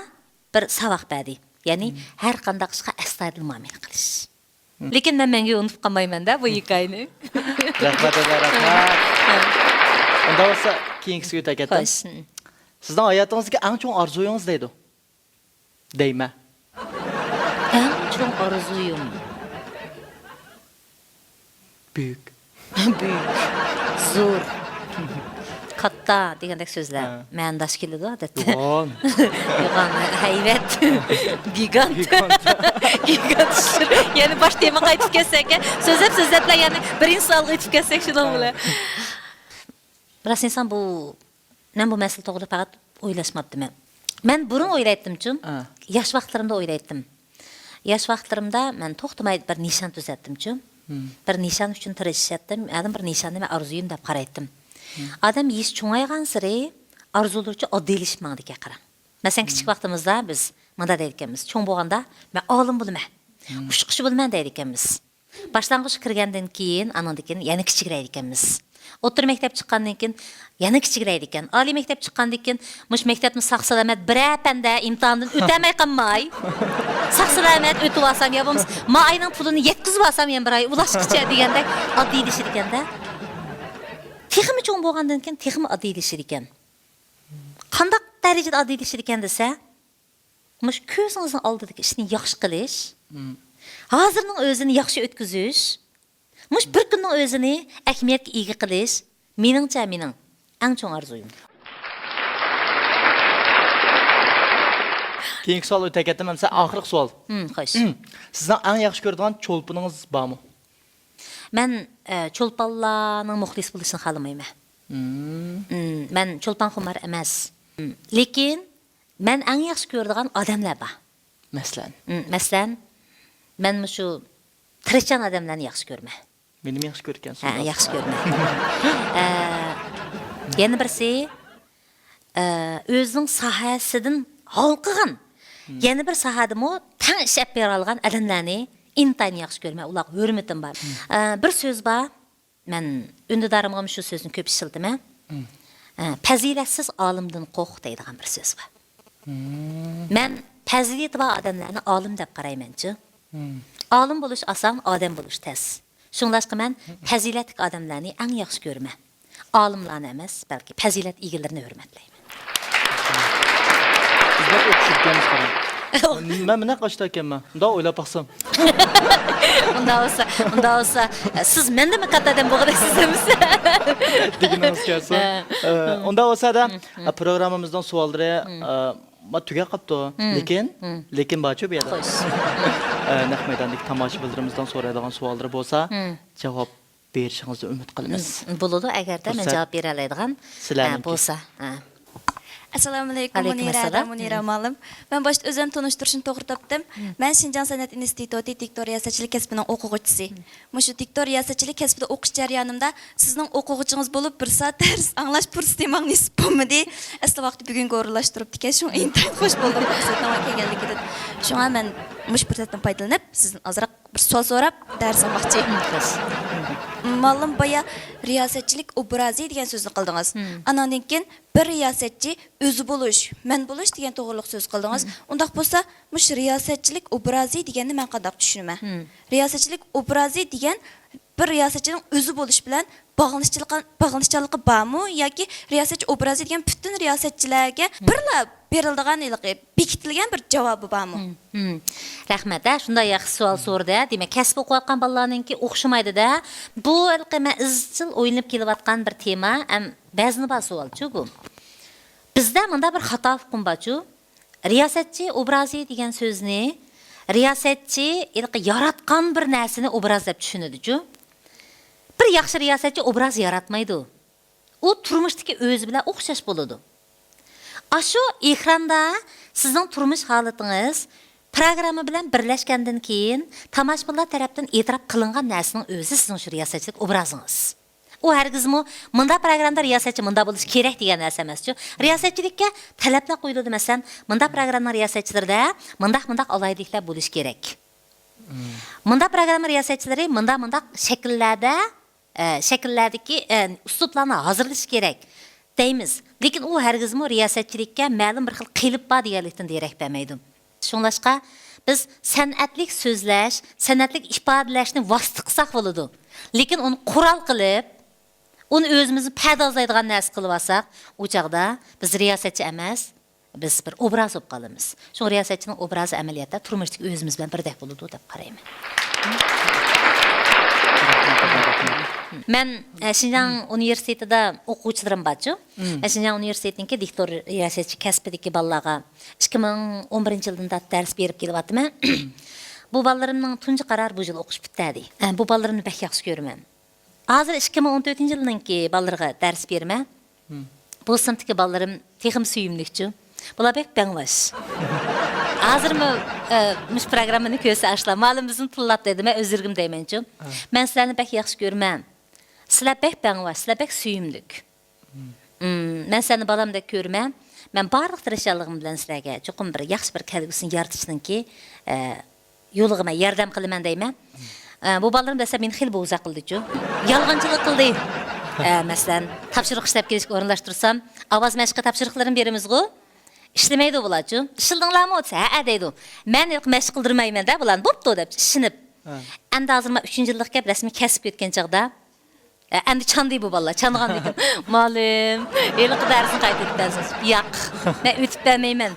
بىر ساۋاق بەردى. يەنى ھەر قانداق ئىشقا ئەستايىدىل مۇئامىلە قىلىش. لېكىن مەن مەڭگۈ ئۇنتۇپ قالمايمەن-دە بۇ ھېكايىنى. رەھمەت، رەھمەت. ئۇنداق بولسا كېيىنكىسىگە ئۆتەي كەتتىم. خوش. سىزنىڭ ھاياتىڭىزدىكى ئەڭ چوڭ ئارزۇيىڭىز دەيدۇ. دەيمەن. ئەڭ چوڭ ئارزۇيۇم. بۈيۈك. بۈيۈك. زور. كاتتا دېگەندەك سۆزلەر. ھە. مەنىداش كېلىدۇ ئادەتتە. يوغان. يوغان، ھەيۋەت. گىگانت. گىگانت. گىگانت. يەنە باش تېمىغا قايتىپ كەتسەك، سۆزلەپ، سۆزلەپلا يەنە بىرىنچى سوئالغا ئۆتۈپ كەتسەك، شۇنىڭ بىلەن. راست ئېيتسام، بۇ، مەن بۇ مەسىلە توغرىدا پەقەت ئويلاشماپتىمەن. مەن بۇرۇن ئويلايتتىمچۇ، ھە. ياش ۋاقىتلىرىمدا ئويلايتتىم. ياش ۋاقىتلىرىمدا مەن توختىماي بىر نىشان تۈزەتتىمچۇ. بىر نىشان ئۈچۈن تىرىشىشاتتىم. ئادەم بىر نىشاننى مەن ئارزۇيۇم دەپ قارايتتىم. ئادەم يېشى چوڭايغانسېرى ئارزۇلىرىچە ئاددىيلىشىپ ماڭىدىكەن قارا. مەسىلەن، كىچىك ۋاقتىمىزدا بىز مۇنداق دەيدىكەنمىز، چوڭ بولغاندا مەن ئالىم بولىمەن، ئۇچقۇچى بولىمەن دەيدىكەنمىز. باشلانغۇچقا كىرگەندىن كېيىن، ئانىڭدىن كېيىن يەنە كىچىكرەيدىكەنمىز. ئوتتۇرا مەكتەپ چىققاندىن كېيىن يەنە كىچىكرەيدىكەن. ئالىي مەكتەپ چىققاندىن كېيىن مۇشۇ مەكتەپنى ساق-سالامەت بىرەر پەندە ئىمتىھاندىن ئۆتەلمەي قالماي، ساق-سالامەت ئۆتۈۋالسام يا بولمىسا ما ئاينىڭ پۇلىنى يەتكۈزۈۋالسام يەنە بىر ئاي ئۇلاشقىچە دېگەندەك ئاددىيلىشىدىكەن-دە. تېخىمۇ چوڭ بولغاندىن كېيىن تېخىمۇ ئاددىيلىشىدىكەن. قانداق دەرىجىدە ئاددىيلىشىدىكەن دېسە، مۇشۇ كۆزىڭىزنىڭ ئالدىدىكى ئىشنى ياخشى قىلىش، ھازىرنىڭ ئۆزىنى ياخشى ئۆتكۈزۈش، مۇشۇ بىر كۈننىڭ ئۆزىنى ئەھمىيەتكە ئىگە قىلىش، مېنىڭچە، مېنىڭ ئەڭ چوڭ ئارزۇيۇم. كېيىنكى سوئال ئۆتەي كەتتىم، ئەمسە ئاخىرقى سوئال. ھىم، خوش. سىزنىڭ ئەڭ ياخشى كۆرىدىغان چولپىنىڭىز بارمۇ؟ مەن، ئە، چولپانلارنىڭ مۇخلىسى بولۇشنى خالىمايمەن. ھىم. ھىم، مەن چولپانخۇمار ئەمەس. ھىم، لېكىن مەن ئەڭ ياخشى كۆرىدىغان ئادەملەر بار. مەسىلەن؟ ھىم، مەسىلەن، مەن مۇشۇ تىرىشچان ئادەملەرنى ياخشى كۆرىمەن. مېنىمۇ ياخشى كۆرىدىكەنسىز ھە، ئۇنداق. ياخشى كۆرىمەن. ئە، يەنە بىرسى، ئە، ئۆزىنىڭ ساھەسىدىن ھالقىغان، ھىم. يەنە بىر ساھەدىمۇ تەڭ ئىش ئېلىپ بېرىدىغان ئادەملەرنى ئىنتايىن ياخشى كۆرىمەن، ئۇلارغا ھۆرمىتىم بار. ھىم. ئە، بىر سۆز بار، مەن ئۈندىدارىمغىمۇ شۇ سۆزنى كۆپ ئىشلىتىمەن. ھىم. ئە، پەزىلەتسىز ئالىمدىن قورق دەيدىغان بىر سۆز بار. ھىم. مەن پەزىلىتى بار ئادەملەرنى ئالىم دەپ قارايمەنچۇ. ھىم. ئالىم بولۇش ئاسان، ئادەم بولۇش تەس. شۇڭلاشقا مەن پەزىلەتلىك ئادەملەرنى ئەڭ ياخشى كۆرىمەن. ئالىملارنى ئەمەس، بەلكى پەزىلەت ئىگىلىرىنى ھۆرمەتلەيمەن. بىز بەك ئوخشىشىپكەنمىز، قاراڭ. مەن، مەن نەق ئاشتا ئىكەنمەن. مۇنداق ئويلاپ باقسام. ئۇنداق بولسا، ئۇنداق بولسا، سىز مەندىنمۇ قاتتىق ئادەم بولغۇدەك سىز ئەمىسە. دېگىنىڭىز كەلسۇن. ھە. ئە، ئۇنداق بولسا-دە، ھىم، ھىم. ئە، پروگراممىمىزنىڭ سوئاللىرى، ھىم. ئە، ما تۈگەپ قاپتۇ. ھىم. لېكىن، ھىم. لېكىن بارچۇ بۇ يەردە. خوش. ئە، نەق مەيداندىكى تاماشىبىنلىرىمىزدىن سورايدىغان سوئاللىرى بولسا، ھىم. جاۋاب بېرىشىڭىزنى ئۈمىد قىلىمىز. ھىم، بولىدۇ، ئەگەردە مەن پۇرسەت جاۋاب بېرەلەيدىغان، سىلەرنىڭكى. ئە، بولسا. ئە. ئەسسالامۇئەلەيكۇم، ئەلەيكۇم مۇنىرە ئەسسالام. ھەدە مۇنىرە مۇئەللىم. مەن باشتا ئۆزۈمنى تونۇشتۇرۇشنى توغرا تاپتىم. ھىم. مەن شىنجاڭ سەنئەت ئىنستىتۇتى دىكتور رىياسەتچىلىك كەسپىنىڭ ئوقۇغۇچىسى. ھىم. مۇشۇ دىكتور رىياسەتچىلىك كەسپىدە ئوقۇش جەريانىمدا سىزنىڭ ئوقۇغۇچىڭىز بولۇپ، بىر سائەت دەرس ئاڭلاش پۇرسىتى ماڭا نېسىپ بولمىدى. ئەسلى ۋاقتى بۈگۈنگە ئورۇنلاشتۇرۇپتىكەن، شۇڭا ئىنتايىن خوش بولدۇم پۇرسەتنىڭ ماڭا كەلگەنلىكىدىن. شۇڭا مەن مۇشۇ پۇرسەتتىن پايدىلىنىپ، سىزدىن ئازراق بىر سوئال سوراپ، دەرس ئالماقچى. مم، خوش. مالىم بايا رىياسەتچىلىك ئوبرازى دېگەن سۆزنى قىلدىڭىز. مم. ئاناندىن كېيىن بىر رىياسەتچى ئۆزى بولۇش، مەن بولۇش دېگەن توغرىلىق سۆز قىلدىڭىز. مم. ئۇنداق بولسا، مۇشۇ رىياسەتچىلىك ئوبرازى دېگەننى مەن قانداق چۈشىنىمەن؟ مم. رىياسەتچىلىك ئوبرازى دېگەن بىر رىياسەتچىنىڭ ئۆزى بولۇش بىلەن باغلىنىشچانلىقى، باغلىنىشچانلىقى بارمۇ ياكى رىياسەتچى ئوبرازى دېگەن پۈتۈن رىياسەتچىلەرگە مم. بىرلا بېرىلىدىغان ھېلىقى بېكىتىلگەن بىر جاۋابى بارمۇ؟ مم، مم. رەھمەت، ھە، شۇنداق ياخشى سوئال سورىدى، ھە. دېمەك، كەسىپ ئوقۇۋاتقان بالىلارنىڭكى ئوخشىمايدۇ-دە. بۇ ھېلىقى مەن ئىزچىل ئويلىنىپ كېلىۋاتقان بىر تېما، ھەم ۋەزنى بار سوئالچۇ بۇ. بىزدە مۇنداق بىر خاتا ئۇقۇم بارچۇ. رىياسەتچى ئوبرازى دېگەن سۆزنى رىياسەتچى ھېلىقى ياراتقان بىر نەرسىنى ئوبراز دەپ چۈشىنىدۇچۇ. بىر ياخشى رىياسەتچى ئوبراز ياراتمايدۇ. ئۇ تۇرمۇشتىكى ئۆزى بىلەن ئوخشاش بولىدۇ. ئاشۇ ئېكراندا سىزنىڭ تۇرمۇش ھالىتىڭىز پروگرامما بىلەن بىرلەشكەندىن كېيىن، تاماشىبىنلار تەرەپتىن ئېتىراپ قىلىنغان نەرسىنىڭ ئۆزى سىزنىڭ شۇ رىياسەتچىلىك ئوبرازىڭىز. ئۇ ھەرگىزمۇ مۇنداق پروگراممىدا رىياسەتچى مۇنداق بولۇشى كېرەك دېگەن نەرسە ئەمەسچۇ. رىياسەتچىلىككە تەلەپلەر قويۇلىدۇ، مەسىلەن، مۇنداق پروگرامما رىياسەتچىلىرىدە مۇنداق، مۇنداق ئالاھىدىلىكلەر بولۇشى كېرەك. مۇنداق پروگرامما رىياسەتچىلىرى مۇنداق، مۇنداق شەكىللەردە ئە، شەكىللەردىكى، ئە، ئۇسلۇبلارنى ھازىرلىشى كېرەك دەيمىز. لېكىن ئۇ ھەرگىزمۇ رىياسەتچىلىككە مەلۇم بىر خىل قېلىپ بار دېگەنلىكتىن دېرەك بەرمەيدۇ. شۇڭلاشقا بىز سەنئەتلىك سۆزلەش، سەنئەتلىك ئىپادىلەشنى ۋاسىتە قىلساق بولىدۇ. لېكىن ئۇنى قورال قىلىپ، ئۇنى ئۆزىمىزنى پەردازلايدىغان نەرسە قىلىۋالساق، ئۇ چاغدا بىز رىياسەتچى ئەمەس، بىز بىر ئوبراز بولۇپ قالىمىز. شۇڭا رىياسەتچىنىڭ ئوبرازى ئەمەلىيەتتە تۇرمۇشتىكى ئۆزىمىز بىلەن بىردەك بولىدۇ دەپ قارايمەن. مەن، ئە، شىنجاڭ ئۇنىۋېرسىتېتىدا ئوقۇغۇچىلىرىم بارچۇ. مم. مەن شىنجاڭ ئۇنىۋېرسىتېتىنىڭكى دىكتور رىياسەتچى كەسپىدىكى بالىلارغا ئىككى مىڭ ئون بىرىنچى يىلدىن تارتىپ دەرس بېرىپ كېلىۋاتىمەن. بۇ بالىلىرىمنىڭ تۇنجى قارارى بۇ يىل ئوقۇش پۈتتى. ئە، بۇ بالىلىرىمنى بەك ياخشى كۆرىمەن. ھازىر ئىككى مىڭ ئون تۆتىنچى يىلنىڭكى بالىلىرىغا دەرس بېرىمەن. مم. بۇ سىنىپتىكى بالىلىرىم تېخىمۇ سۆيۈملۈكچۇ. بۇلار بەك بەڭۋاش. ھازىرمۇ، ئە، مۇشۇ پروگراممىنى كۆرسە ئاشۇلار، مۇئەللىم بىزنى تىللاپ دەيدۇ، مەن ئۆزرىگىمۇ دەيمەنچۇ. ھە. مەن سىلەرنى بەك ياخشى كۆرىمەن. سىلەر بەك بەڭۋاش، سىلەر بەك سۆيۈملۈك. مم. مم، مەن سىلەرنى بالامدەك كۆرىمەن. مەن بارلىق تىرىشچانلىقىم بىلەن سىلەرگە چوقۇم بىر ياخشى بىر كەلگۈسىنى يارىتىشنىڭكى، ئە، يولىغا مەن ياردەم قىلىمەن دەيمەن. ئە، بۇ بالىلىرىم دەسلەپ مېنى خېلى بوزەك قىلدىچۇ. يالغانچىلىق قىلدى. ئە، مەسىلەن، تاپشۇرۇق ئىشلەپ كېلىشكە ئورۇنلاشتۇرسام، ئاۋاز مەشقى تاپشۇرۇقلىرىنى بېرىمىزغۇ. ئىشلىمەيدۇ بۇلارچۇ. ئىشلىدىڭلارمۇ دېسە، ھەئە دەيدۇ. مەن مەشىق قىلدۇرمايمەن-دە بۇلارنى، بوپتۇ دەپ ئىشىنىپ. ھە. ئەمدى ھازىر مانا ئۈچىنچى يىللىق گەپ رەسمىي كەسىپكە ئۆتكەن چاغدا، ئە، ئەمدى چاندى بۇ بالىلار. چانغاندىن كېيىن، مۇئەللىم، ھېلىقى دەرسنى قايتا ئۆتۈپ بەرسىڭىز. ياق، مەن ئۆتۈپ بەرمەيمەن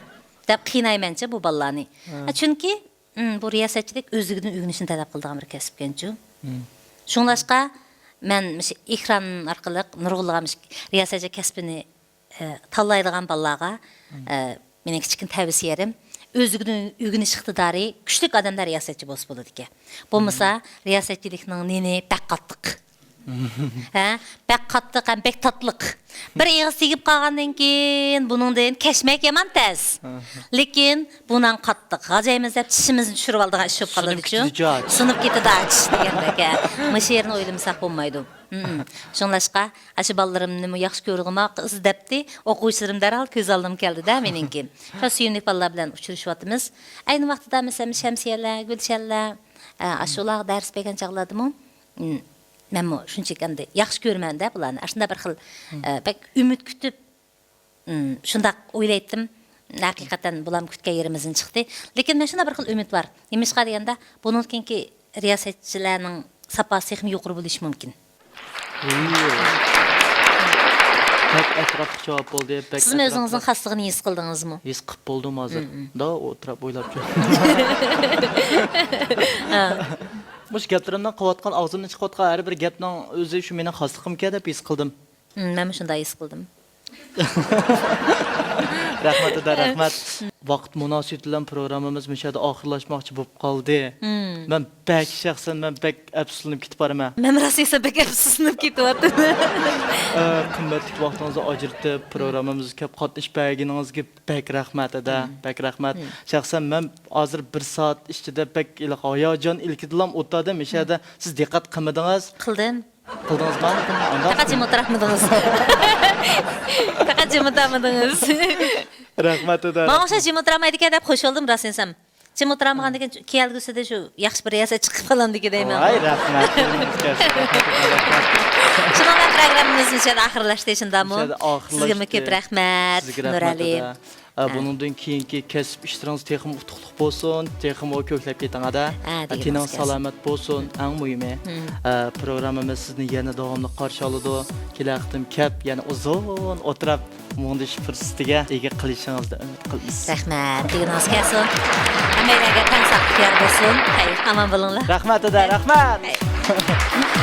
دەپ قىينايمەنچە بۇ بالىلارنى. ھە. ھە، چۈنكى، ئىم، بۇ رىياسەتچىلىك ئۆزلۈكىدىن ئۆگىنىشنى تەلەپ قىلىدىغان بىر كەسىپكەنچۇ. مم. شۇڭلاشقا مەن مۇشۇ ئېكران ئارقىلىق نۇرغۇنلىغان مۇشۇ رىياسەتچىلىك كەسپىنى ئە، تاللايدىغان بالىلارغا، مم. ئە، مېنىڭ كىچىككىنە تەۋسىيەم، ئۆزىگە ئۆگىنىش ئىقتىدارى كۈچلۈك ئادەملەر رىياسەتچى بولسا بولىدىكەن. بولمىسا، رىياسەتچىلىكنىڭ نېنى بەك قاتتىق. ھە؟ بەك قاتتىق ھەم بەك تاتلىق. بىر ئېغىز تېگىپ قالغاندىن كېيىن، بۇنىڭدىن كەچمەك يامان تەس. لېكىن بۇ نان قاتتىق. غاجايمىز دەپ چىشىمىزنى چۈشۈرۈۋالىدىغان ئىش بولۇپ قالىدىچۇ. سۇنۇپ كېتىدۇ، چىش دېگەندەك، ھە. مۇشۇ يەرنى ئويلىمىساق بولمايدۇ. مم. شۇڭلاشقا، ئاشۇ بالىلىرىمنىمۇ ياخشى كۆرىدىغۇ، ماقۇل ئىزدەپتى. ئوقۇغۇچىلىرىم دەرھال كۆز ئالدىمغا كەلدى-دە مېنىڭكى. شۇ سۆيۈملۈك بالىلار بىلەن ئۇچرىشىۋاتىمىز. ئەينى ۋاقتىدا، مەسىلەن، شەمسىيەلەر، گۈلشەنلەر، ئە، ئاشۇلارغا دەرس بەرگەن چاغلاردىمۇ، مم، مەنمۇ شۇنچىلىك ئەمدى ياخشى كۆرىمەن-دە بۇلارنى. ئاشۇنداق بىر خىل، ئە، بەك ئۈمىد كۈتۈپ، مم، شۇنداق ئويلايتتىم. ھەقىقەتەن بۇلارمۇ كۈتكەن يېرىمىزدىن چىقتى. لېكىن مەن شۇنداق بىر خىل ئۈمىد بار. نېمىشقا دېگەندە، بۇنىڭدىن كېيىنكى رىياسەتچىلەرنىڭ ساپاسى تېخىمۇ يۇقىرى بولۇشى مۇمكىن. بەك ئەتراپلىق جاۋاب بولدى. بەك سىزمۇ ئۆزىڭىزنىڭ ئەتراپلىق. خاسلىقىنى ھېس قىلدىڭىزمۇ؟ ھېس قىلىپ بولدۇم ھازىر. مم. دا ئولتۇراپ ئويلاپ كۆر. ھە. مۇشۇ گەپلىرىمنىڭ قىلىۋاتقان، ئاغزىمدىن چىقىۋاتقان ھەر بىر گەپنىڭ ئۆزى شۇ مېنىڭ خاسلىقىمكەن دەپ ھېس قىلدىم. مم، مەنمۇ شۇنداق ھېس قىلدىم. رەھمەت، ئەدە، رەھمەت. ۋاقىت مۇناسىۋىتى بىلەن پروگراممىمىز مۇشۇ يەردە ئاخىرلاشماقچى بولۇپ قالدى. مم. مەن بەك، شەخسەن مەن بەك ئەپسۇسلىنىپ كېتىپ بارىمەن. مەن راست دېسەم بەك ئەپسۇسلىنىپ كېتىۋاتىمەن. ئە، قىممەتلىك ۋاقتىڭىزنى ئاجرىتىپ، پروگراممىمىزغا كەپ قاتنىشىپ بەرگىنىڭىزگە بەك رەھمەت، ئەدە، مم. بەك رەھمەت. مم. شەخسەن مەن ھازىر بىر سائەت ئىچىدە بەك ھېلىقى ھاياجان ئىلكىدىلام ئولتۇردۇم. مۇشۇ يەردە سىز دىققەت قىلمىدىڭىز. قىلدىم. قىلدىڭىزمۇ؟ پەقەت جىم ئولتۇرالمىدىڭىز. پەقەت جىم ئولتۇرالمىدىڭىز. رەھمەت، ئەدە. ماڭا ئوخشاش جىم ئولتۇرالمايدىكەن دەپ خوش بولدۇم، راستىنى دېسەم. جىم ئولتۇرالمىغاندىكىن، كەلگۈسىدە شۇ ياخشى بىر رىياسەتچى چىقىپ قالامدىكىن دەيمەن. ۋاي، رەھمەت. شۇنىڭ بىلەن پروگراممىمىز مۇشۇ يەردە ئاخىرلاشتى، شۇنداقمۇ؟ مۇشۇ يەردە ئاخىرلاشتى. سىزگىمۇ كۆپ رەھمەت، سىزگە رەھمەت، نۇرئەلى. ئەدە. ئە، ھە. بۇنىڭدىن كېيىنكى كەسىپ ئىشلىرىڭىز تېخىمۇ ئۇتۇقلۇق بولسۇن، تېخىمۇ كۆكلەپ كېتىڭ، ئەدە. ھە، ھە، دېگىنىڭىز تېنىڭىز كەلسۇن. سالامەت بولسۇن، مم. ئەڭ مۇھىمى. مم. ئە، پروگراممىمىز سىزنى يەنە داۋاملىق قارشى ئالىدۇ. كېلەر قېتىم كەپ، يەنە ئۇزۇن ئولتۇراپ مۇڭدىشىش پۇرسىتىگە ئىگە قىلىشىڭىزنى ئۈمىد قىلىمىز. رەھمەت، دېگىنىڭىز كەلسۇن. ھەممەيلەرگە تەڭ ساقلىق يار بولسۇن. خەير، ئامان بولۇڭلار. رەھمەت، ئەدە، رەھمەت. خەير.